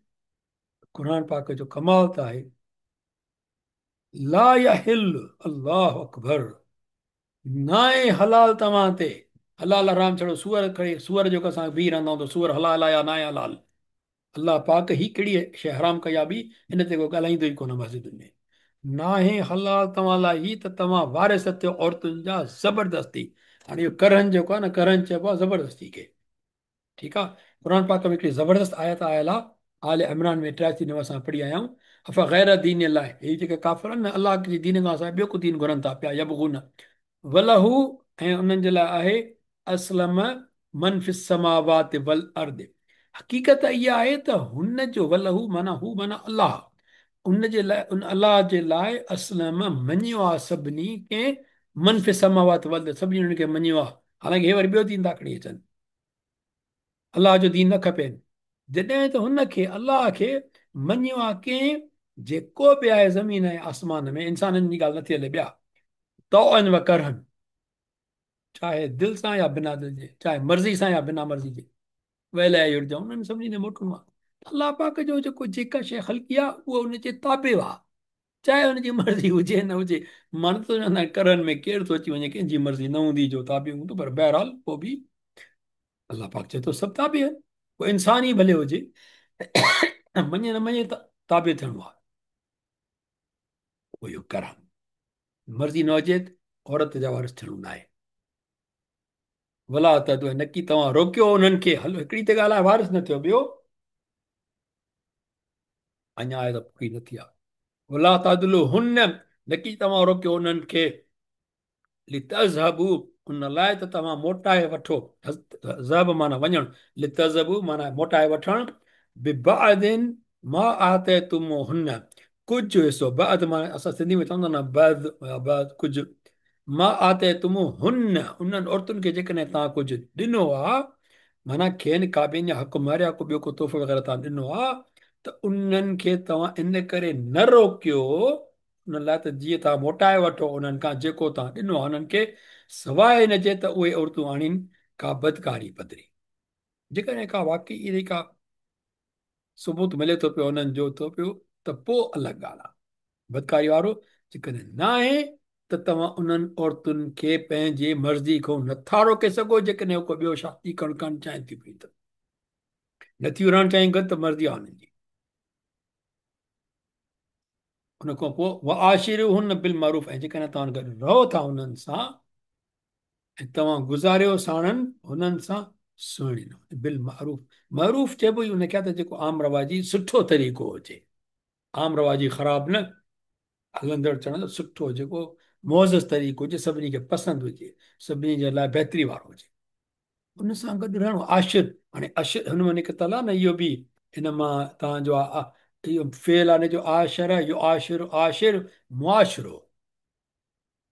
क़ुरान पाक जो कमाल त आहे, ला यहिल, अल्लाह अकबर, नाहे हलाल तव्हां ते, हलाल हराम छॾो, सूअर खणी, सूअर जो असां बीह रहंदा आहियूं त सूअर हलाल आहे या नाहे हलाल? अल्लाह पाक ही कहिड़ी शइ हराम कई आहे ॿी, हिन ते को ॻाल्हाईंदो ई कोन मस्जिदुनि में। नाहे हलाल तव्हां लाइ ही त तव्हां वारिस थियो औरतुनि जा ज़बरदस्ती। हाणे इहो करहन जेको आहे न, करहन चइबो आहे ज़बरदस्ती खे, ठीकु आहे। क़ुरान पाक में हिकिड़ी ज़बरदस्त आयत आयल आहे, आल इमरान में 83 9 असां पढ़ी आया आहियूं। अफ़ा ग़ैर दीन लाइ, ही जेके काफ़िर आहिनि न, अल्लाह जे दीन खां सवाइ ॿियो को दीन घुरनि था पिया, यबगून वलहू, ऐं उन्हनि जे लाइ आहे असलम मन फिस समावात वल अर्द। हक़ीक़त इहा आहे त हुन जो वलहू माना हू माना अल्लाह, उन जे लाइ, उन अल्लाह जे लाइ असलम मञियो आहे सभिनी खे, मन फिस समावात वल, सभिनी हुननि खे मञियो आहे। हालांकि हे वरी ॿियो दीन था खणी अचनि, अल्लाह जो दीन न खपे। जॾहिं त हुनखे अल्लाह खे मञियो आहे कंहिं, जेको बि आहे ज़मीन ऐं आसमान में, इंसाननि जी ॻाल्हि नथी हले, ॿिया तौअन व करहन, चाहे दिल सां या बिना दिल जे, चाहे मर्ज़ी सां या बिना मर्ज़ी जे, वइलैहि युरजऊन, उन्हनि सभिनी ॾे मोटणो आहे। अल्लाह पाक जो जेको जेका शइ ख़ल्की आहे उहा उनजे ताबे आहे, चाहे हुनजी मर्ज़ी हुजे न हुजे। मां नथो चवां करन में केरु थो अची वञे, कंहिंजी मर्ज़ी न हूंदी जो ताबे हूंदो, पर बहरहाल पोइ बि अल्लाह पाक चए थो सभु ताबे आहिनि, पोइ इंसान ई भले हुजे, मञे न मञे त ताबे थियणो आहे। पोइ इहो करन, मर्ज़ी न हुजे त औरत जा वारिस थियणो न आहे। वला त न की तव्हां रोकियो उन्हनि खे, हलो हिकिड़ी त ॻाल्हि आहे, वारिस न थियो, ॿियो अञा आहे त पूरी न थी आहे। वला तदलु हुन, न की तव्हां रोकियो उन्हनि खे, लितज़हबू, उन लाइ त तव्हां मोटाए वठो, ज़हब माना वञणु, लितज़हबू माना मोटाए वठणु, बिबादिन मा आतैतुमुहुन्न, कुझु हिसो, बाद माना असां सिंधी में चवंदा न बाद, बाद कुझु, मा आतैतुमुहुन्न, उन्हनि औरतुनि खे जेकॾहिं तव्हां कुझु ॾिनो आहे, माना खेनि काबिन या हक़ महर या को ॿियो को तोहफ़ो वग़ैरह तव्हां ॾिनो आहे, त उन्हनि खे तव्हां इन करे न रोकियो, उन लाइ त जीअं तव्हां मोटाए वठो उन्हनि खां जेको तव्हां ॾिनो आहे उन्हनि खे, सवाइ हिन जे त उहे औरतूं आणीनि का बदकारी पधरी। जेकॾहिं का वाकई अहिड़ी का सबूत मिले थो पियो उन्हनि जो थो पियो त पोइ अलॻि ॻाल्हि आहे, बदकारी वारो जेकॾहिं न आहे त तव्हां उन्हनि औरतुनि खे पंहिंजी मर्ज़ी खां नथा रोके सघो, जेकॾहिं को ॿियो शादी करणु करणु चाहिनि थियूं पई त नथियूं रहणु चाहिनि गॾु त मर्ज़ी आहे उन्हनि जी। उन खां पोइ वआशिरूहुन्न बिल मारूफ़, ऐं जेकॾहिं तव्हां गॾु रहो था उन्हनि सां ऐं तव्हां गुज़ारियो साणनि हुननि सां सुहिणी नमूने, बिल मारूफ़, मारूफ़ चइबो ई उनखे त जेको आम रवाजी सुठो तरीक़ो हुजे, आम रवाजी ख़राबु न, हलंदड़ चढ़ंदड़ सुठो जेको मुअज़्ज़ज़ तरीक़ो हुजे, सभिनी खे पसंदि हुजे, सभिनी जे लाइ बहितरी वारो हुजे, उन सां गॾु रहणो। आशिर, हाणे अशिर हुन मां निकितल आहे न, इहो बि हिन मां तव्हांजो इहो फ़ेल आहे जो आशर, इहो आशिर, आशिर मुआशिरो,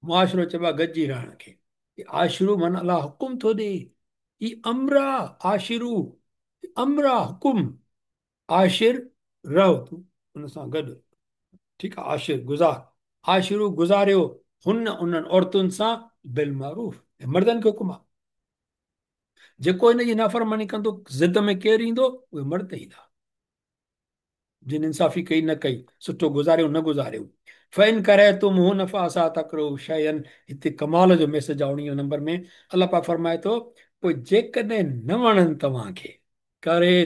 मुआशिरो चइबो आहे गॾिजी रहण खे। आशिरू माना अल्लाह हुकुम थो ॾे, ही अम्र आहे, आशिरू अम्र आहे, हुकुम, आशिर रहो तूं उन सां गॾु, ठीकु आहे। आशिर गुज़ार, आशिरू गुज़ारियो हुन उन्हनि औरतुनि सां बिल मारूफ़, ऐं मर्दनि खे हुकुम आहे, जेको हिन जी नाफ़रमानी कंदो, ज़िद में केरु ईंदो, उहे मर्द ईंदा, जिन इंसाफ़ी कई न कई, सुठो गुज़ारियो न गुज़ारियो। फ़इन करे तुम हुन फ़ासा तकरो शयन, हिते कमाल जो मैसेज आहे 19 नंबर में, अल्लाह पाक फरमाए थो पोइ जेकॾहिं न वणनि तव्हांखे, करे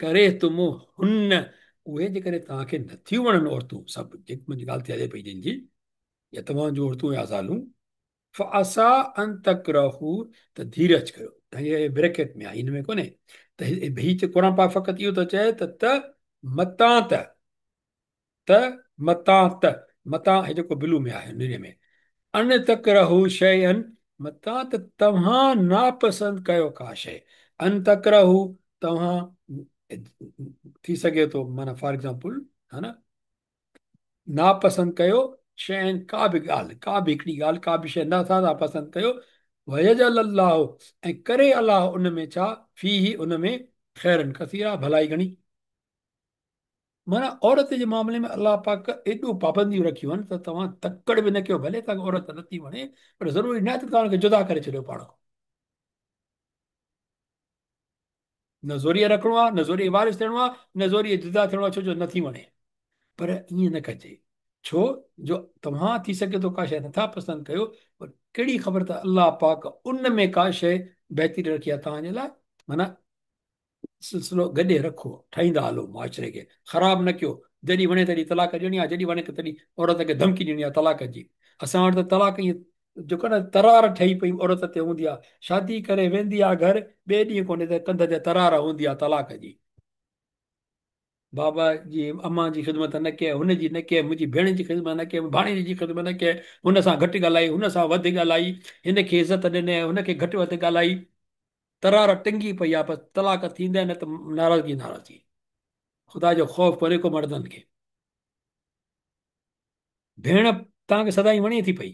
करे तुम हुन, उहे जेकॾहिं तव्हांखे नथियूं वणनि औरतूं, सभु जेकी मुंहिंजी ॻाल्हि थी हले पई जिन जी, या तव्हां जूं औरतूं या ज़ालूं, फ़ासा अन तकरहू, त धीरज कयो, हे ब्रैकेट में आहे, हिन में कोन्हे, त ही क़ुरान पाक फ़क़ति इहो थो चए त मतां त, त मतां त, मतां हे जेको ब्लू में आहे नीले में, अन तकरहू शयन, मतां त तव्हां नापसंदि कयो का शइ, अन तकरहू तव्हां थी सघे थो, माना फॉर एग्ज़ाम्पल हा न, नापसंदि कयो शयन का बि ॻाल्हि, का बि हिकिड़ी ॻाल्हि, का बि शइ नथा था पसंदि कयो, वयजल अल्लाह, ऐं करे अल्लाह उन में छा, फीही उन में ख़ैरन कसीरा, भलाई घणी। माना औरत जे मामले में अल्लाह पाक एॾो पाबंदियूं रखियूं आहिनि त तव्हां तकड़ बि न कयो, भले तव्हांखे औरत नथी वणे, पर ज़रूरी न आहे त तव्हां हुनखे जुदा करे छॾियो पाण खां। نه زوريء رکڻو آهي، نه زوريء وارث ٿيڻو آهي، نه زوريء جدا ٿيڻو آهي، ڇو جو نٿي وڻي. پر ائين نه ڪجي، ڇو جو توهان ٿي سگهي ٿو ڪا شيء نٿا پسند ڪيو، پر ڪهڙي خبر ته الله پاڪ ان ۾ ڪا شيء بهتري رکي آهي توهان جي لاء. معنيٰ سلسلو گڏي رکو، ٺاهيندا هلو معاشري کي، خراب نه ڪيو. جڏهن وڻي تڏهن طلاق ڏيڻي آهي، جڏهن وڻي تڏهن عورت کي ڌمڪي ڏيڻي آهي طلاق جي. اسان وٽ ته طلاق ائين جيڪو نه ترار ٺهي پئي عورت تي هوندي آهي، شادي ڪري ويندي آهي گهر، ٻئي ڏينهن ڪونهي ته ڪنڌ تي ترار هوندي آهي طلاق جي. بابا جي امان جي خدمت نه ڪئي، هن جي نه ڪئي، منهنجي ڀيڻ جي خدمت نه ڪئي، ڀاڻيجي جي خدمت نه ڪئي، هن سان گهٽ ڳالهائي، هن سان وڌ ڳالهائي، هن کي عزت ڏني، هن کي گهٽ وڌ ڳالهائي، ترار ٽنگي پئي آ، بس طلاق ٿيندي نه ته ناراضگي ناراضگي. خدا جو خوف ڪونهي ڪو مردن کي. ڀيڻ توهان کي سدائين وڻي ٿي پئي.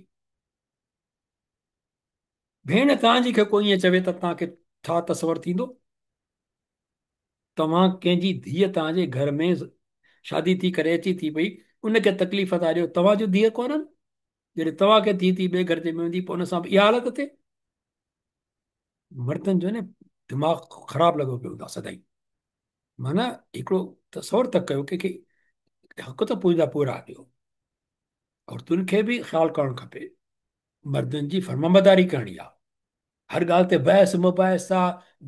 ڀيڻ توهان جي کي ڪو ائين چوي ته توهان کي ڇا تصور ٿيندو؟ توهان ڪنهن جي ڌيء توهان جي گهر ۾ شادي ٿي ڪري اچي ٿي پئي، ان کي تڪليف ٿا ڏيو، توهان جون ڌيء ڪونهن؟ جڏهن توهان کي ڌيء ٿي ٻئي گهر جي ۾ ويندي پوء ان سان به اها حالت ٿئي؟ مردن جو نه دماغ خراب لڳو پيو هوندو آهي سدائين. معنيٰ هڪڙو تصور ته ڪيو ڪنهن کي حق ته پورا پورا ڏيو. عورتن کي به خيال ڪرڻ کپي، مردن جي فرمانبرداري ڪرڻي آهي. هر ڳالهه تي بحث مباحثا،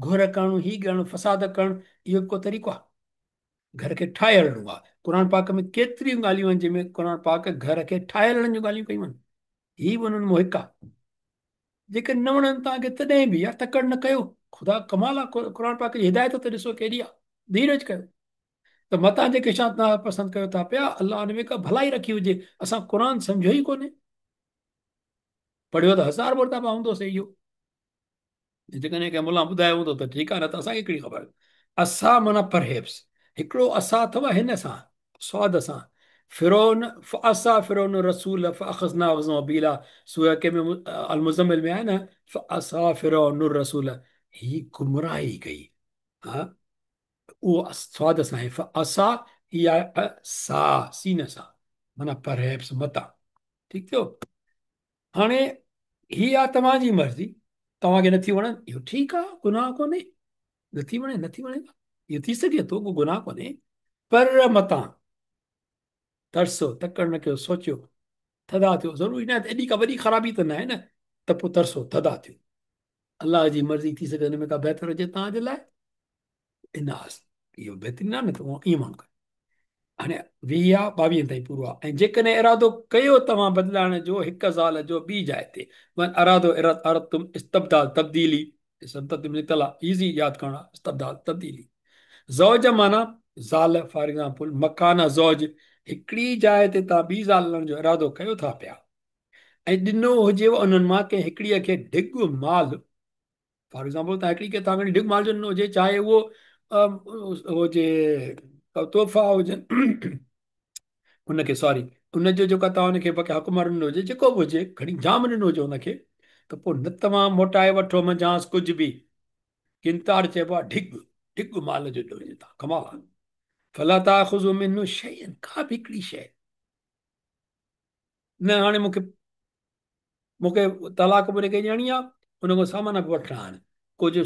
گهر ڪرڻ، هي ڪرڻ، فساد ڪرڻ، اهو به ڪو طريقو آهي؟ گهر کي ٺاهي هلڻو آهي. قرآن پاڪ ۾ ڪيتريون ڳالهيون آهن جنهن ۾ قرآن پاڪ گهر کي ٺاهي هلڻ جون ڳالهيون ڪيون آهن. هي به انهن مان هڪ آهي. جيڪڏهن نه وڻن توهان کي تڏهن به يار تڪڙ نه ڪيو. خدا ڪمال آهي، قرآن پاڪ جي هدايت ته ڏسو ڪيڏي آهي. ڌيرج ڪيو ته متان جيڪي شيء توهان پسند ڪيو ٿا پيا الله ان ۾ ڪا ڀلائي رکي هجي. اسان قرآن سمجهيو ئي ڪونهي. پڙهيو ته هزار مرتبا هوندو سي اهو. جيڪڏهن ڪنهن ملا ٻڌايو هوندو ته ٺيڪ آهي نه ته اسان کي ڪهڙي خبر. عصا معنيٰ پرهيپس هڪڙو عصا اٿو هن سان صاد سان فرعون فعصا فرعون الرسول فاخذناه اخذا وبيلا سوره ڪي ۾ المزمل ۾ آهي نه فعصا فرعون الرسول هي گمراهي ڪئي ها اهو صاد سان آهي فعصا هي آهي سا سين سان معنيٰ پرهيپس متان ٺيڪ ٿيو. هاڻي هي آ توهان جي مرضي، توهان کي نٿي وڻن اهو ٺيڪ آ، گناهه ڪونهي، نٿي وڻي نٿي وڻي اهو ٿي سگهي ٿو، ڪو گناهه ڪونهي، پر متان ترسو، تڪڙ نه ڪيو، سوچيو، ٿڌا ٿيو، ضروري نه آهي ته ايڏي ڪا وڏي خرابي ته ناهي نه، ته پوء ترسو، ٿڌا ٿيو، الله جي مرضي ٿي سگهي ان ۾ ڪا بهتر هجي توهان جي لاء، ان آس اهو بهترين آهي نه ته ائين ماڻهو ڪري. هاڻي 20 آ 22 تائين پورو آ ۽ جيڪڏهن ارادو ڪيو توهان بدلائڻ جو هڪ زال جو ٻي جاء تي وان ارادو اردتم استبدال تبديلي استبدال نڪتل آ ايزي ياد ڪرڻ آ استبدال تبديلي زوج معنيٰ زال فار ايگزامپل مڪان زوج هڪڙي جاء تي توهان ٻي زال لڻ جو ارادو ڪيو ٿا پيا ۽ ڏنو هجيو انهن مان ڪنهن هڪڙيء کي ڍڳ مال فار ايگزامپل تان هڪڙي کي تان کڻي ڍڳ مال جو ڏنو هجي چاهي اهو هجي تحفا هجن ان کي سوري ان جو جيڪو تان ان کي بقي حق مهر ڏنو هجي جيڪو به هجي کڻي جام ڏنو هجي ان کي ته پوء نه توهان موٽائي وٺو منجهانس ڪجهه به قنطار چئبو آهي ڍڳ ڍڳ مال جو ڏنو هجي تان ڪمال آهي فلا تاخذوا منه شيئا ڪا به هڪڙي شيء نه هاڻي مونکي مون کي طلاق به ان کي ڏيڻي آ، ان کان سامان به وٺڻا آهن. ڪجهه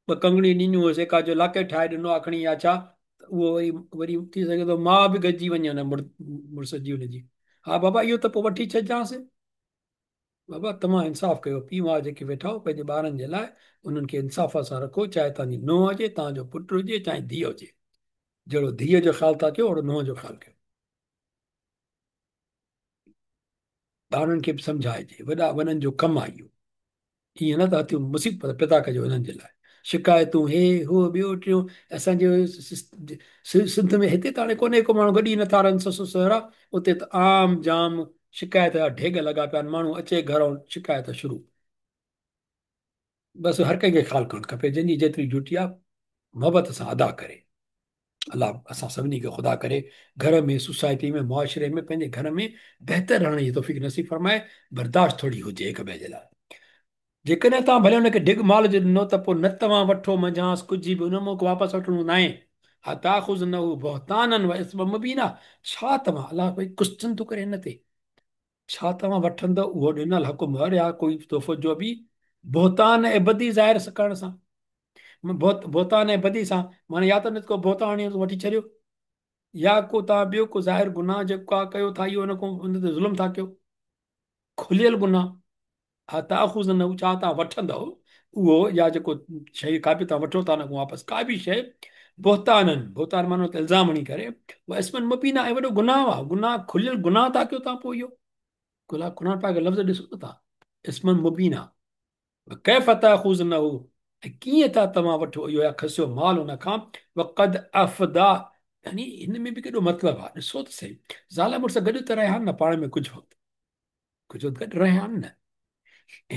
ٻه ڪنگڻيون ڏنيون هيس، هڪ جو لاڪيٽ ٺاهي ڏنو آ کڻي يا ڇا، ته اهو وري وري ٿي سگهي ٿو ماء به گڏجي وڃي ان مڙس جي ان جي. ها بابا اهو ته پوء وٺي ڇڏجانس. بابا توهان انصاف ڪيو، پيء ماء جيڪي ويٺا آهيو پنهنجي ٻارن جي لاء انهن کي انصاف سان رکو، چاهي توهان جي نونهن هجي، توهان جو پٽ هجي، چاهي ڌيء هجي. جهڙو ڌيء جو خيال ٿا ڪيو اوهڙو نونهن جو خيال ڪيو. ٻارن کي به سمجهائجي، وڏا وڏن جو ڪم آهي اهو. ائين نه ته هٿيون مصيبت پيدا ڪجي انهن جي لاء. شڪايتون هي هو ٻيو ٽيون اسان جي سنڌ ۾ هتي ته هاڻي ڪونهي ڪو ماڻهو گڏي نٿا رهن سس سهرا اتي ته عام جام شڪايت جا ڍيڳ لڳا پيا آهن ماڻهو اچي گهرئون شڪايت شروع. بس هر ڪنهن کي خيال ڪرڻ کپي جنهن جي جيتري ڊيوٽي آهي محبت سان ادا ڪري. الله اسان سڀني کي خدا ڪري گهر ۾ سوسائٽي ۾ معاشري ۾ پنهنجي گهر ۾ بهتر رهڻ جي توفيق نصيب فرمائي برداشت ٿوري هجي هڪ ٻئي جي لاء جيڪڏهن توهان ڀلي ان کي ڍڳ مال جو ڏنو ته پوء نه توهان وٺو منجهانس ڪجهه به ان مان واپس وٺڻو ناهي اتاخذونه بهتانا و اثما مبينا ڇا توهان الله ڪوئي ڪوسچن ٿو ڪري هن تي ڇا توهان وٺندؤ اهو ڏنل حق مهر يا ڪوئي تحفو جو به بهتان ۽ بدي ظاهر ڪرڻ سان؟ بهتان ۽ بدي سان، معنيٰ يا ته ان تي ڪو بهتان هڻي وٺي ڇڏيو، يا ڪو توهان ٻيو ڪو ظاهر گناهه جيڪو آ ڪيو ٿا، اهو ان کان ان تي ظلم ٿا ڪيو، کليل گناهه. اتاخذنه، ڇا توهان وٺندؤ اهو يا جيڪو شيء ڪا به توهان وٺو ٿا ان کان واپس ڪا به شيء بهتانن، بهتان معنيٰ ته الزام هڻي ڪري، واثما مبينا، ۽ وڏو گناهه آ، گناهه کليل گناهه ٿا ڪيو توهان پوء اهو گناهه قرآن پاڪ جا لفظ ڏسو نه توهان، اثما مبينا. وڪيف تاخذنه، ۽ ڪيئن ٿا توهان وٺو اهو يا کسيو مال ان کان، وقد افضيٰ، يعني هن ۾ به ڪيڏو مطلب آ، ڏسو ته سهي، زال مڙس گڏ ته رهيا آهن نه پاڻ ۾ ڪجهه وقت، ڪجهه وقت گڏ رهيا آهن نه،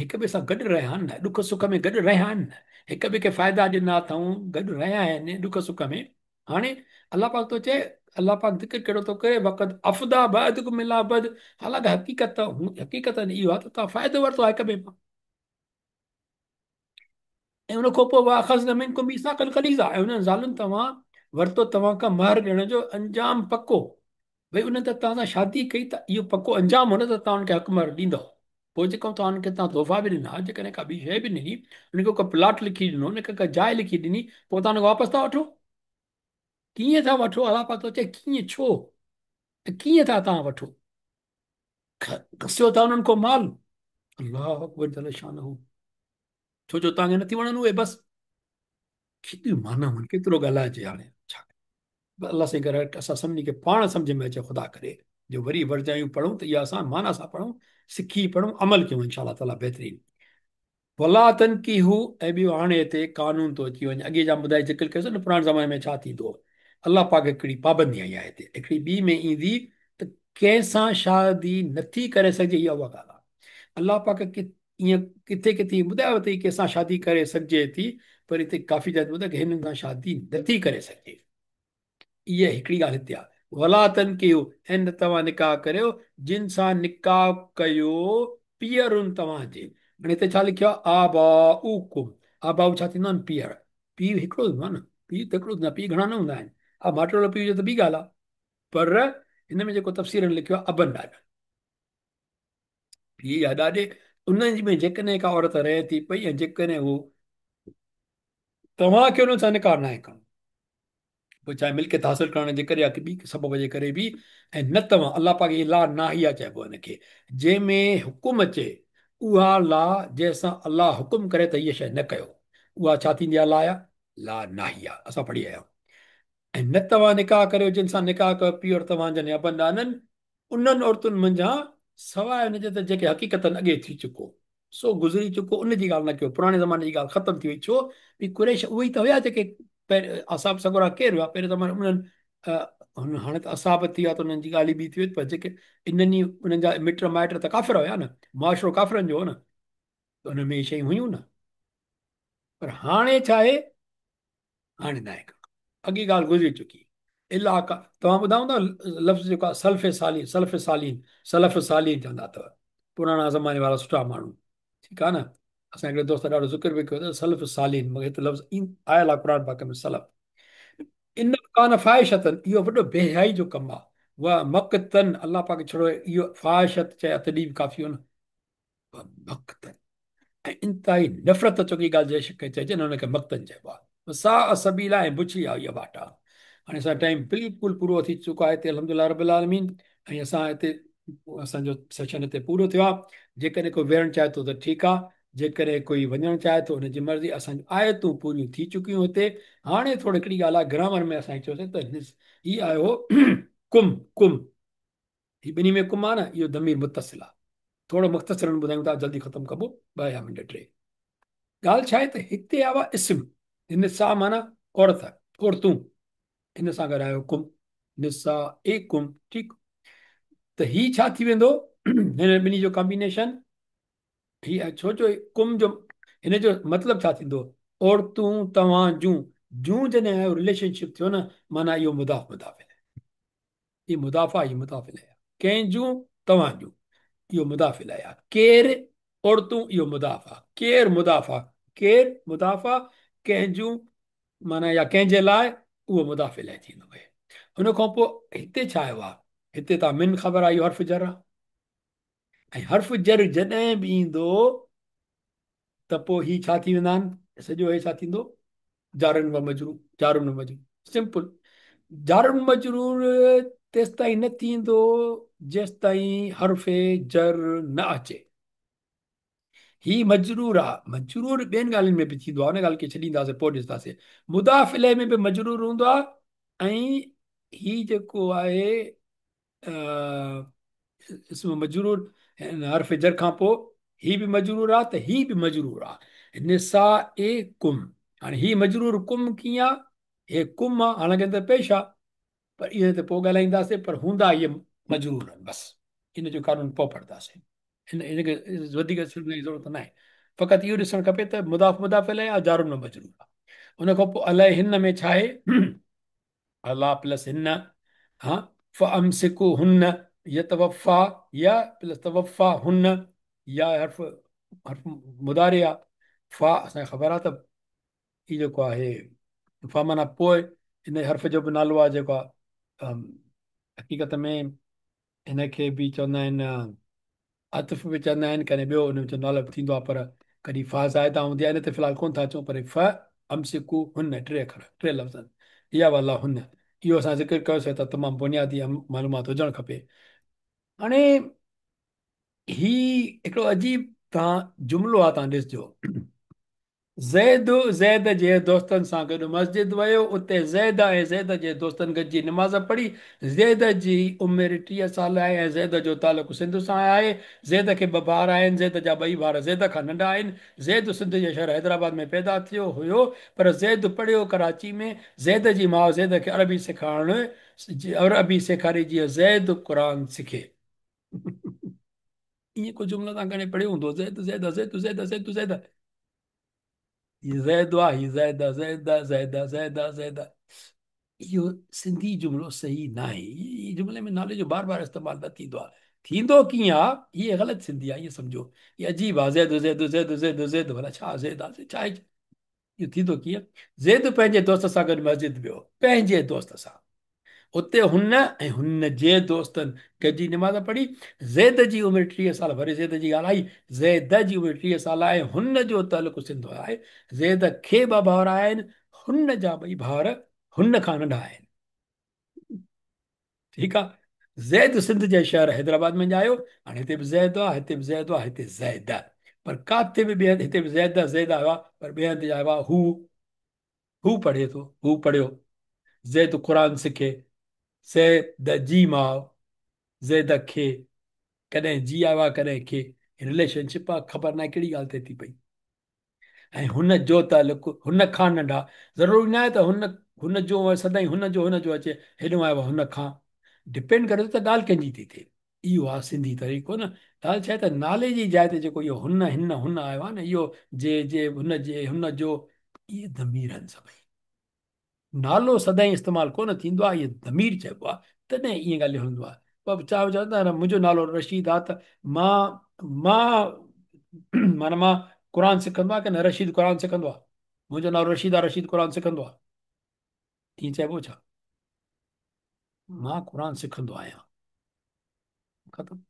هڪ ٻئي سان گڏ رهيا آهن نه، ڏک سک ۾ گڏ رهيا آهن نه، هڪ ٻئي کي فائدا ڏنا اٿئون، گڏ رهيا آهن ڏک سک ۾. هاڻي الله پاڪ ٿو چئي، الله پاڪ ذڪر ڪهڙو ٿو ڪري، وقد افضيٰ بعضڪم اليٰ بعض، حالانڪه حقيقت اهو آهي ته توهان فائدو ورتو آهي هڪ ٻئي مان، ۽ ان کان پوء واخذن منڪم ميثاقا غليظا، ۽ انهن زالن توهان ورتو توهان کان مهر ڏيڻ جو انجام پڪو، ڀئي انهن ته توهان سان شادي ڪئي ته اهو پڪو انجام هو نه ته توهان انهن کي حق مهر ڏيندؤ، پوء جيڪو توهان انهن کي توهان تحفا به ڏنا، جيڪڏهن ڪا ٻي شيء به ڏني، انهن کي ڪو پلاٽ لکي ڏنو، انهن کي ڪا جاء لکي ڏني، پوء توهان انهن کي واپس ٿا وٺو؟ ڪيئن ٿا وٺو؟ الله پاڪ ٿو چئي ڪيئن، ڇو ۽ ڪيئن ٿا توهان وٺو؟ کسيو ٿا انهن کان مال. الله اڪبر جل شانه. ڇو جو توهان کي نٿي وڻن اهي، بس ڪيتريون معنائون آهن، ڪيترو ڳالهائجي هاڻي ڇا ڪجي. الله سائين ڪري اسان سڀني کي پاڻ سمجهه ۾ اچي، خدا ڪري جو وري ورجايون پڙهون ته اها اسان معنيٰ سان پڙهون، سکي پڙهون، عمل ڪيون انشاء الله تعالٰي بهترين. ولا تنڪحوا، ۽ ٻيو هاڻي هتي قانون ٿو اچي وڃي، اڳي جا ٻڌائي ذڪر ڪيوسين نه پراڻي زماني ۾ ڇا ٿيندو هو، الله پاڪ هڪڙي پابندي هنئي آهي هتي، هڪڙي ٻي ۾ ايندي ته ڪنهن سان شادي نٿي ڪري سگهجي، اها اها ڳالهه آهي الله پاڪ ائين ڪٿي ڪٿي ٻڌايو اٿئي ڪنهن سان شادي ڪري سگهجي ٿي، پر هتي ڪافي جاء تي ٻڌايو ڪه هنن سان شادي نٿي ڪري سگهجي. اها هڪڙي ڳالهه هتي آهي. ولا تنڪحوا، ۽ نه توهان نڪاح ڪريو جن سان نڪاح ڪيو پيئرن توهان جي. هاڻي هتي ڇا لکيو آهي؟ آباؤڪم، آباؤ ڇا ٿيندو آهن؟ پيئر. پيء هڪڙو ٿيندو آهي نه، پيء ته هڪڙو ٿيندو آهي، پيء گهڻا نه هوندا آهن. ها ماٽيلو پيء هجي ته ٻي ڳالهه آهي، پر هن ۾ جيڪو تفسيرن لکيو آهي ابن ڏاڏن. پيء يا ڏاڏي انهن ۾ جيڪڏهن ڪا عورت رهي ٿي پئي ۽ جيڪڏهن هو توهان کي انهن سان نڪاح ناهي ڪرڻو، پوء چاهي ملڪيت حاصل ڪرڻ جي ڪري يا ٻي سبب جي ڪري به، ۽ نه توهان الله پاڪ هي لا ناهيه چئبو ان کي جنهن ۾ حڪم اچي، اها لا جنهن سان الله حڪم ڪري ته هيء شيء نه ڪيو، اها ڇا ٿيندي آهي؟ لا لا ناهيه اسان پڙهي آيا آهيون. ۽ نه توهان نڪاح ڪريو جن سان نڪاح ڪيو پيئر توهان جن ابن ڏاڏن انهن عورتن منجهان سواء ان جي ته جيڪي حقيقتاً اڳي ٿي چڪو سو گذري چڪو ان جي ڳالهه نه ڪيو پراڻي زماني جي ڳالهه ختم ٿي وئي ڇو به قريش اهي ئي ته هيا جيڪي اصحاب سڳورا ڪير هيا پهرين زماني انهن هاڻي ته اصحاب ٿي ويا ته انهن جي ڳالهه ئي ٻي ٿي وئي پر جيڪي انهن ئي انهن جا مٽ مائٽ ته ڪافر هيا نه معاشرو ڪافرن جو هو نه ته ان ۾ شيون هيون نه پر هاڻي ڇا آهي هاڻي ناهي ڪرڻو اڳي ڳالهه گذري چڪي الا ڪا توهان ٻڌا هوندا لفظ جيڪو آهي سلف صالحين سلف صالحين سلف صالحين چوندا اٿو پراڻا زماني وارا سٺا ماڻهو ٺيڪ آهي نه اسان هڪڙي دوست ڏاڍو ذڪر به ڪيو ته سلف صالحين مگر هت لفظ آيل آهي قرآن پاڪ ۾ سلف ان ڪان فاحشتن اهو وڏو بي حيائي جو ڪم آهي و مقتن الله پاڪ ڇڙو اهو فاحشت چئي اتڏي به ڪافي هو نه مقتن ۽ انتهائي نفرت چوڳي ڳالهه جنهن کي چئجي نه ان کي مقتن چئبو آهي. وساء سبيلا ۽ بڇڙي آهي اها واٽ آهي. هاڻي اسان جو ٽائيم بلڪل پورو ٿي چڪو آهي هتي الحمدلله رب العالمين ۽ اسان هتي اسان جو سيشن هتي پورو ٿيو آهي جيڪڏهن ڪوئي ويهڻ چاهي ٿو ته ٺيڪ آهي جيڪڏهن ڪوئي وڃڻ چاهي ٿو ان جي مرضي اسان جون آيتون پوريون ٿي چڪيون هتي هاڻي ٿورو هڪڙي ڳالهه آهي گرامر ۾ اسان چيوسين ته هي آيو ڪم ڪم هي ٻنهي ۾ ڪم آ نه اهو ضمير متصل آ. ٿورو مختصرا ٻڌايون ٿا جلدي ختم ڪبو ٻه يا منٽ ٽي. ڳالهه ڇا آهي ته هتي آيو آ اسم نساء معنيٰ عورت عورتون ان سان گڏ آيو ڪم نساء ڪم ٺيڪ ته هي ڇا ٿي ويندو هن ٻنهي جو ڪمبينيشن هي ڇو جو ڪم جو هن جو مطلب ڇا ٿيندو عورتون توهان جون جون جڏهن آيو رليشن شپ ٿيو نه معنيٰ اهو مضاف مضاف اليه هي مضاف آهي، هي مضاف اليه آهي. ڪنهن جون؟ توهان جون. اهو مضاف اليه آهي. ڪير؟ عورتون، اهو مضاف آهي. ڪير مضاف آهي؟ ڪير مضاف آهي؟ ڪنهن جون معنيٰ يا ڪنهن جي لاء؟ اهو مضاف اليه ٿيندو آهي. ان کان پوء هتي ڇا آيو آهي؟ هتي تان من خبر آهي اهو حرف جر آهي ۽ حرف جر جڏهن به ايندو ته پوء هي ڇا ٿي ويندا آهن؟ سڄو هي ڇا ٿيندو؟ जारन व मजरूर, जारन व मजरूर, सिंपल। जारन मजरूर तेसिताईं न थींदो जेसिताईं हर्फ़ जर न अचे। ही मजरूर आहे, मजरूर ॿियनि ॻाल्हियुनि में बि थींदो आहे, उन ॻाल्हि खे छॾींदासीं पोइ ॾिसंदासीं। मुदाफ़ इलैह में बि मजरूर हूंदो आहे ऐं ही जेको आहे इस्म मजरूर हर्फ़ जर खां पोइ ही बि मजरूर आहे त ही बि मजरूर आहे। निसा ए कुम, हाणे ही मजरूर कुम कीअं आहे? हे कुम आहे, हालांकि अंदरि पेश आहे, पर इहे ते पोइ ॻाल्हाईंदासीं, पर हूंदा इहे मजरूर आहिनि, बसि इन जो कानून पोइ पढ़ंदासीं। इन खे वधीक सम्झण जी ज़रूरत न आहे, फ़क़ति इहो ॾिसणु खपे त मुदाफ़ मुदाफ़ इलैह आहे, जारुन मजरूर आहे। उन खां पोइ अलैह हिन में छा आहे? अला प्लस हिन, हा, फ़अमसिकु हुन यतवफ़ा, या प्लस तवफ़ा हुन, या हर्फ हर्फ मुदारे आहे। फ़ा असांखे ख़बर आहे त इहो जेको आहे फ़ा माना पोइ, इन हर्फ जो बि नालो आहे जेको आहे हक़ीक़त में हिनखे बि चवंदा आहिनि, अतफ़ बि चवंदा आहिनि, कॾहिं ॿियो हुन जो नालो बि थींदो आहे, पर कॾहिं फ़ा ज़ाइदा हूंदी आहे, इन ते फ़िलहाल कोन था अचूं, पर फ़ अमसिकु हुन टे अखर, टे लफ़्ज़ आहिनि, इहा वाला हुन, इहो असां ज़िक्र कयोसीं त तमामु बुनियादी मालूमात हुजणु खपे। हाणे ही हिकिड़ो अजीब तव्हां जुमिलो आहे, तव्हां ॾिसजो, ज़ैद ज़ैद जे दोस्तनि सां गॾु मस्जिद वियो, उते ज़ैद ऐं ज़ैद जे दोस्तनि गॾिजी नमाज़ पढ़ी। ज़ैद जी उमिरि 30 साल आहे ऐं ज़ैद जो तालुकु सिंध सां आहे। ज़ैद खे ॿ भाइर आहिनि, ज़ैद जा ॿई भाइर ज़ैद खां नंढा आहिनि। ज़ैद सिंध जे शहर हैदराबाद में पैदा थियो हुयो, पर ज़ैद पढ़ियो कराची में। ज़ैद जी माउ ज़ैद खे अरबी सेखारणु, अरबी सेखारी जीअं ज़ैद क़ुर सिखे। ईअं को जुमिलो तव्हां कॾहिं पढ़ियो हूंदो? ज़ैद ज़ैद ज़ैद ज़ैद ज़ैद ज़ैद, ही ज़ैद आहे, ही ज़ैद ज़ैद ज़ैद ज़ैद ज़ैद। इहो सिंधी जुमिलो सही न आहे। ई जुमिले में नाले जो बार बार इस्तेमालु न थींदो आहे। थींदो कीअं आहे? इहे ग़लति सिंधी आहे, ईअं सम्झो, इहे अजीब आहे। ज़ैद ज़ैद ज़ैद ज़ैद ज़ैद, भला छा ज़ैद आहे, छा आहे? इहो थींदो कीअं? ज़ैद पंहिंजे दोस्त सां गॾु मस्जिद वियो, पंहिंजे दोस्त सां, उते हुन ऐं हुन जे दोस्तनि गॾिजी नमाज़ पढ़ी। ज़ैद जी उमिरि 30 साल, वरी ज़ैद जी ॻाल्हि आई, ज़ैद जी उमिरि 30 साल आहे, हुन जो तालुकु सिंध आहे। ज़ैद खे ॿ भाइर आहिनि, हुन जा ॿई भाइर हुन खां नंढा आहिनि। ठीकु आहे। ज़ैद सिंध जे शहर हैदराबाद में ॼायो, हाणे हिते बि ज़ैद आहे, हिते बि ज़ैद आहे, हिते ज़ैद आहे, पर काथे बि ॿिए हंधि हिते बि ज़ैद ज़ैद आयो आहे, पर ॿिए हंधि आयो आहे हू, हू पढ़े थो, हू पढ़ियो। ज़ैद क़ुर सिखे, ज़ैद जी माउ ज़ैद खे, कॾहिं जी आयो आहे कॾहिं खे, रिलेशनशिप आहे, ख़बर न आहे कहिड़ी ॻाल्हि थिए थी पई। ऐं हुन जो तालुकु हुन खां नंढा, ज़रूरी न आहे त हुन हुन जो सदाईं हुन जो अचे, हेॾो आयो आहे हुन खां, डिपेंड करे थो त ॻाल्हि कंहिंजी थी थिए। इहो आहे सिंधी तरीक़ो न। ॻाल्हि छा आहे त नाले जी जाइ ते जेको इहो हुन हिन हुन आयो आहे न, इहो जे जे हुन जे हुन जो, इहे ज़मीर आहिनि सभई। नालो सदाईं इस्तेमालु कोन थींदो आहे, इहो ज़मीर चइबो आहे, तॾहिं ईअं ॻाल्हियूं हूंदो आहे। पर छा चवंदा आहिनि, मुंहिंजो नालो रशीद आहे त मां मां माना मां क़ुर सिखंदो आहे की न रशीद क़ुर सिखंदो आहे, मुंहिंजो नालो रशीद आहे, रशीद क़ुर सिखंदो आहे, ईअं चइबो छा? मां क़ुर सिखंदो आहियां, ख़तमु।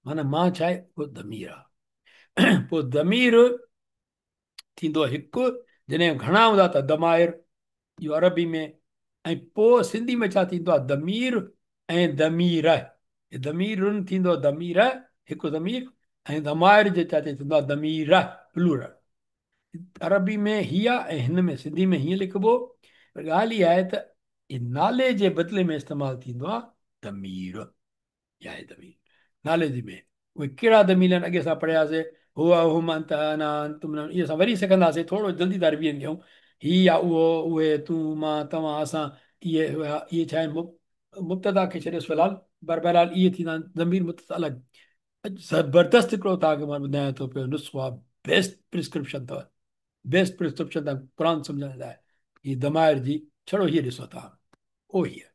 माना मां छा आहे? उहो ज़मीर आहे। पोइ ज़मीर थींदो हिकु, जॾहिं घणा हूंदा त दमाइर, इहो अरबी में, ऐं पोइ सिंधी में छा थींदो आहे? दमीर ऐं दमीर। दमीरुन थींदो दमीर, हिकु ज़मीर, ऐं दमाइर जे छा थींदो आहे? Damir, plural. अरबी में हीअ आहे ऐं हिन में सिंधी में हीअं लिखिबो। पर ॻाल्हि इहा आहे त नाले जे बदिले में इस्तेमालु थींदो आहे दमीर, इहा आहे दमीर नाले जे में। उहे कहिड़ा दमीर आहिनि? अॻे असां पढ़ियासीं, हुआ हुम अंत अना अंतुम, इहे असां वरी सिखंदासीं, थोरो जल्दी था रिवीजन कयूं। ही या उहो, उहे, तूं, मां, तव्हां, असां, इहे इहे छा आहिनि? मुब्तदा खे छॾियोसि फ़िलहालु, पर बहरहाल इहे थींदा आहिनि ज़मीर मुब्तदा अलॻि। ज़बरदस्त हिकिड़ो तव्हांखे मां ॿुधायां थो पियो नुस्ख़ो आहे, बेस्ट प्रिस्क्रिप्शन अथव, बेस्ट प्रिस्क्रिप्शन तव्हां क़ुर सम्झण लाइ। हीअ दमाइर जी छड़ो हीअ ॾिसो तव्हां, उहो हीअ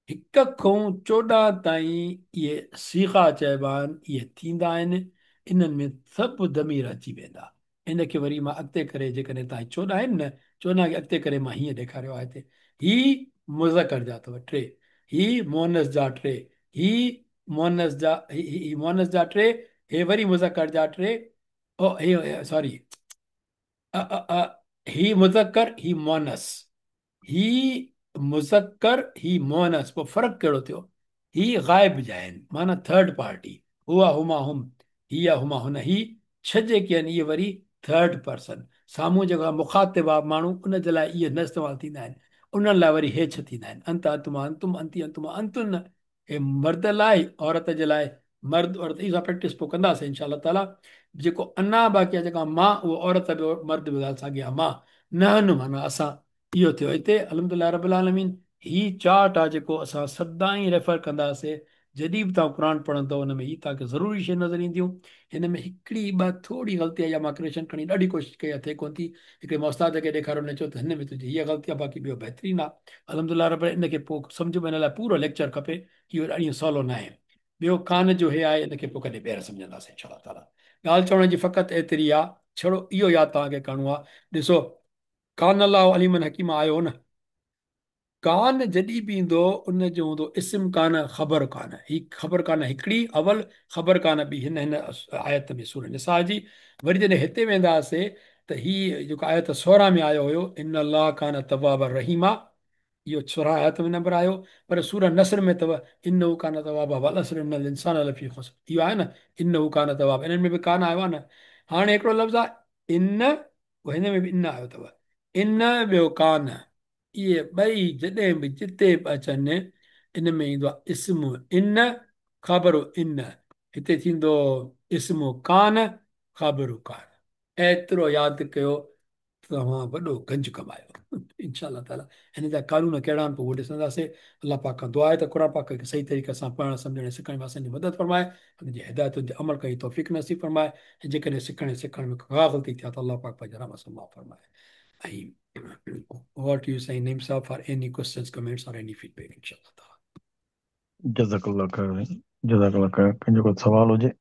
1 खां 14 ताईं इहे सीखा चइबा आहिनि, इहे थींदा आहिनि, इन्हनि में सभु ज़मीर अची वेंदा। इनखे वरी मां अॻिते करे जेकॾहिं तव्हां 14 आहिनि न, 14 खे अॻिते करे मां हीअं ॾेखारियो आहे हिते। ही मुज़क्कर जा अथव 3, ही मोनस जा 3, ही मोनस जा, ही मोनस जा 3, हे वरी मुज़क्कर जा 3, ओ हे सॉरी अ अ अ ही मुज़क्कर, ही मुअन्नस, ही मुज़क्कर, ही मुअन्नस, पोइ फ़र्क़ु कहिड़ो थियो? ही ग़ाइब जा आहिनि, माना थर्ड पार्टी, हुआ हुमा हुम, हिया हुमा हुन, ही छह जेके आहिनि इहे वरी थर्ड पर्सन, साम्हूं जेको आहे मुखातिब आहे माण्हू, उन जे लाइ इहे न इस्तेमालु थींदा आहिनि, उन्हनि लाइ वरी हे छह थींदा आहिनि, अंत अंतुमा अंतुम, अंती अंतुमा अंतुन, हे मर्द लाइ, औरत जे लाइ मर्द औरत। इहा प्रैक्टिस पोइ कंदासीं इंशा ताला। जेको अना बाक़ी आहे, जेका मां, उहो औरत बि मर्द बि ॻाल्हि साॻी आहे, मां नहनु माना असां, इहो थियो हिते। अल्हम्दुलिल्लाह रब्बिल आलमीन, ही चार्ट आहे जेको असां सदाईं रेफर कंदासीं, जॾहिं बि तव्हां क़ुर पढ़ंदव हुन में ही तव्हांखे ज़रूरी शइ नज़र ईंदियूं। हिन में हिकिड़ी ॿ थोरी ग़लती आहे, या मां करेक्शन करण जी ॾाढी कोशिशि कई आहे, थिए कोन थी। हिकिड़े मां उस्ताद खे ॾेखारियो, हुन चयो त हिन में तुंहिंजी हीअ ग़लती आहे, बाक़ी ॿियो बहितरीनु आहे अल्हम्दुलिल्लाह रब। इन खे पोइ सम्झ में हिन लाइ पूरो लेक्चर खपे, इहो ईअं सवलो न आहे। ॿियो कान जो हे आहे, इन खे पोइ कॾहिं ॿीहर सम्झंदासीं इंशा ताला। ॻाल्हि चवण जी फ़क़ति एतिरी आहे, छड़ो इहो यादि तव्हांखे करिणो आहे। ॾिसो, कान अल्लाह अलीमन हकीम आयो न, कान जॾहिं बि ईंदो उनजो हूंदो इस्म कान, ख़बर कान। ही ख़बर कान हिकिड़ी अवल, ख़बर कान ॿी, हिन हिन आयत में सूरह निसा जी। वरी जॾहिं हिते वेंदासीं त ही जेको आयत 16 में आयो हुयो, इन अल्लाह कान तवाब रहीमा, इहो 16 आयत में नंबर आयो। पर सूरह नस्र में अथव इन्नहु कान तवाबा वल अस्र इन्नल इंसान लफी खुस्र, इहो आहे न इन्नहु कान तवाब, इन्हनि में बि कान आयो आहे न। हाणे हिकिड़ो लफ़्ज़ आहे इन, हिन में बि इन आयो अथव, इन ॿियो कान, इहे ॿई जॾहिं बि जिते बि अचनि इन में ईंदो आहे इस्म इन, ख़बरू इन, हिते थींदो इस्म कान, ख़बरू कान। एतिरो यादि कयो तव्हां वॾो गंज कमायो इंशा ताला। हिन जा कानून कहिड़ा आहिनि पोइ उहो ॾिसंदासीं। अलाह पाक खां दुआ आहे त क़ुर पाक खे सही तरीक़े सां पढ़ण, सम्झण ऐं सिखण में असांजी मदद फरमाए, हुनजी हिदायतुनि ते अमल करण जी तौफ़ीक़ नसीब फरमाए, ऐं जेकॾहिं सिखण ऐं सेखारण में का ग़लती थिया त अलाह पाक पंहिंजे रहम सां माफ़ फरमाए। ऐं over to you Sain Naeem sahab for any questions, comments or any feedback इंशा ताला। जज़ाकल्लाह खैर, जज़ाकल्लाह खैर। कंहिंजो को सवाल हुजे?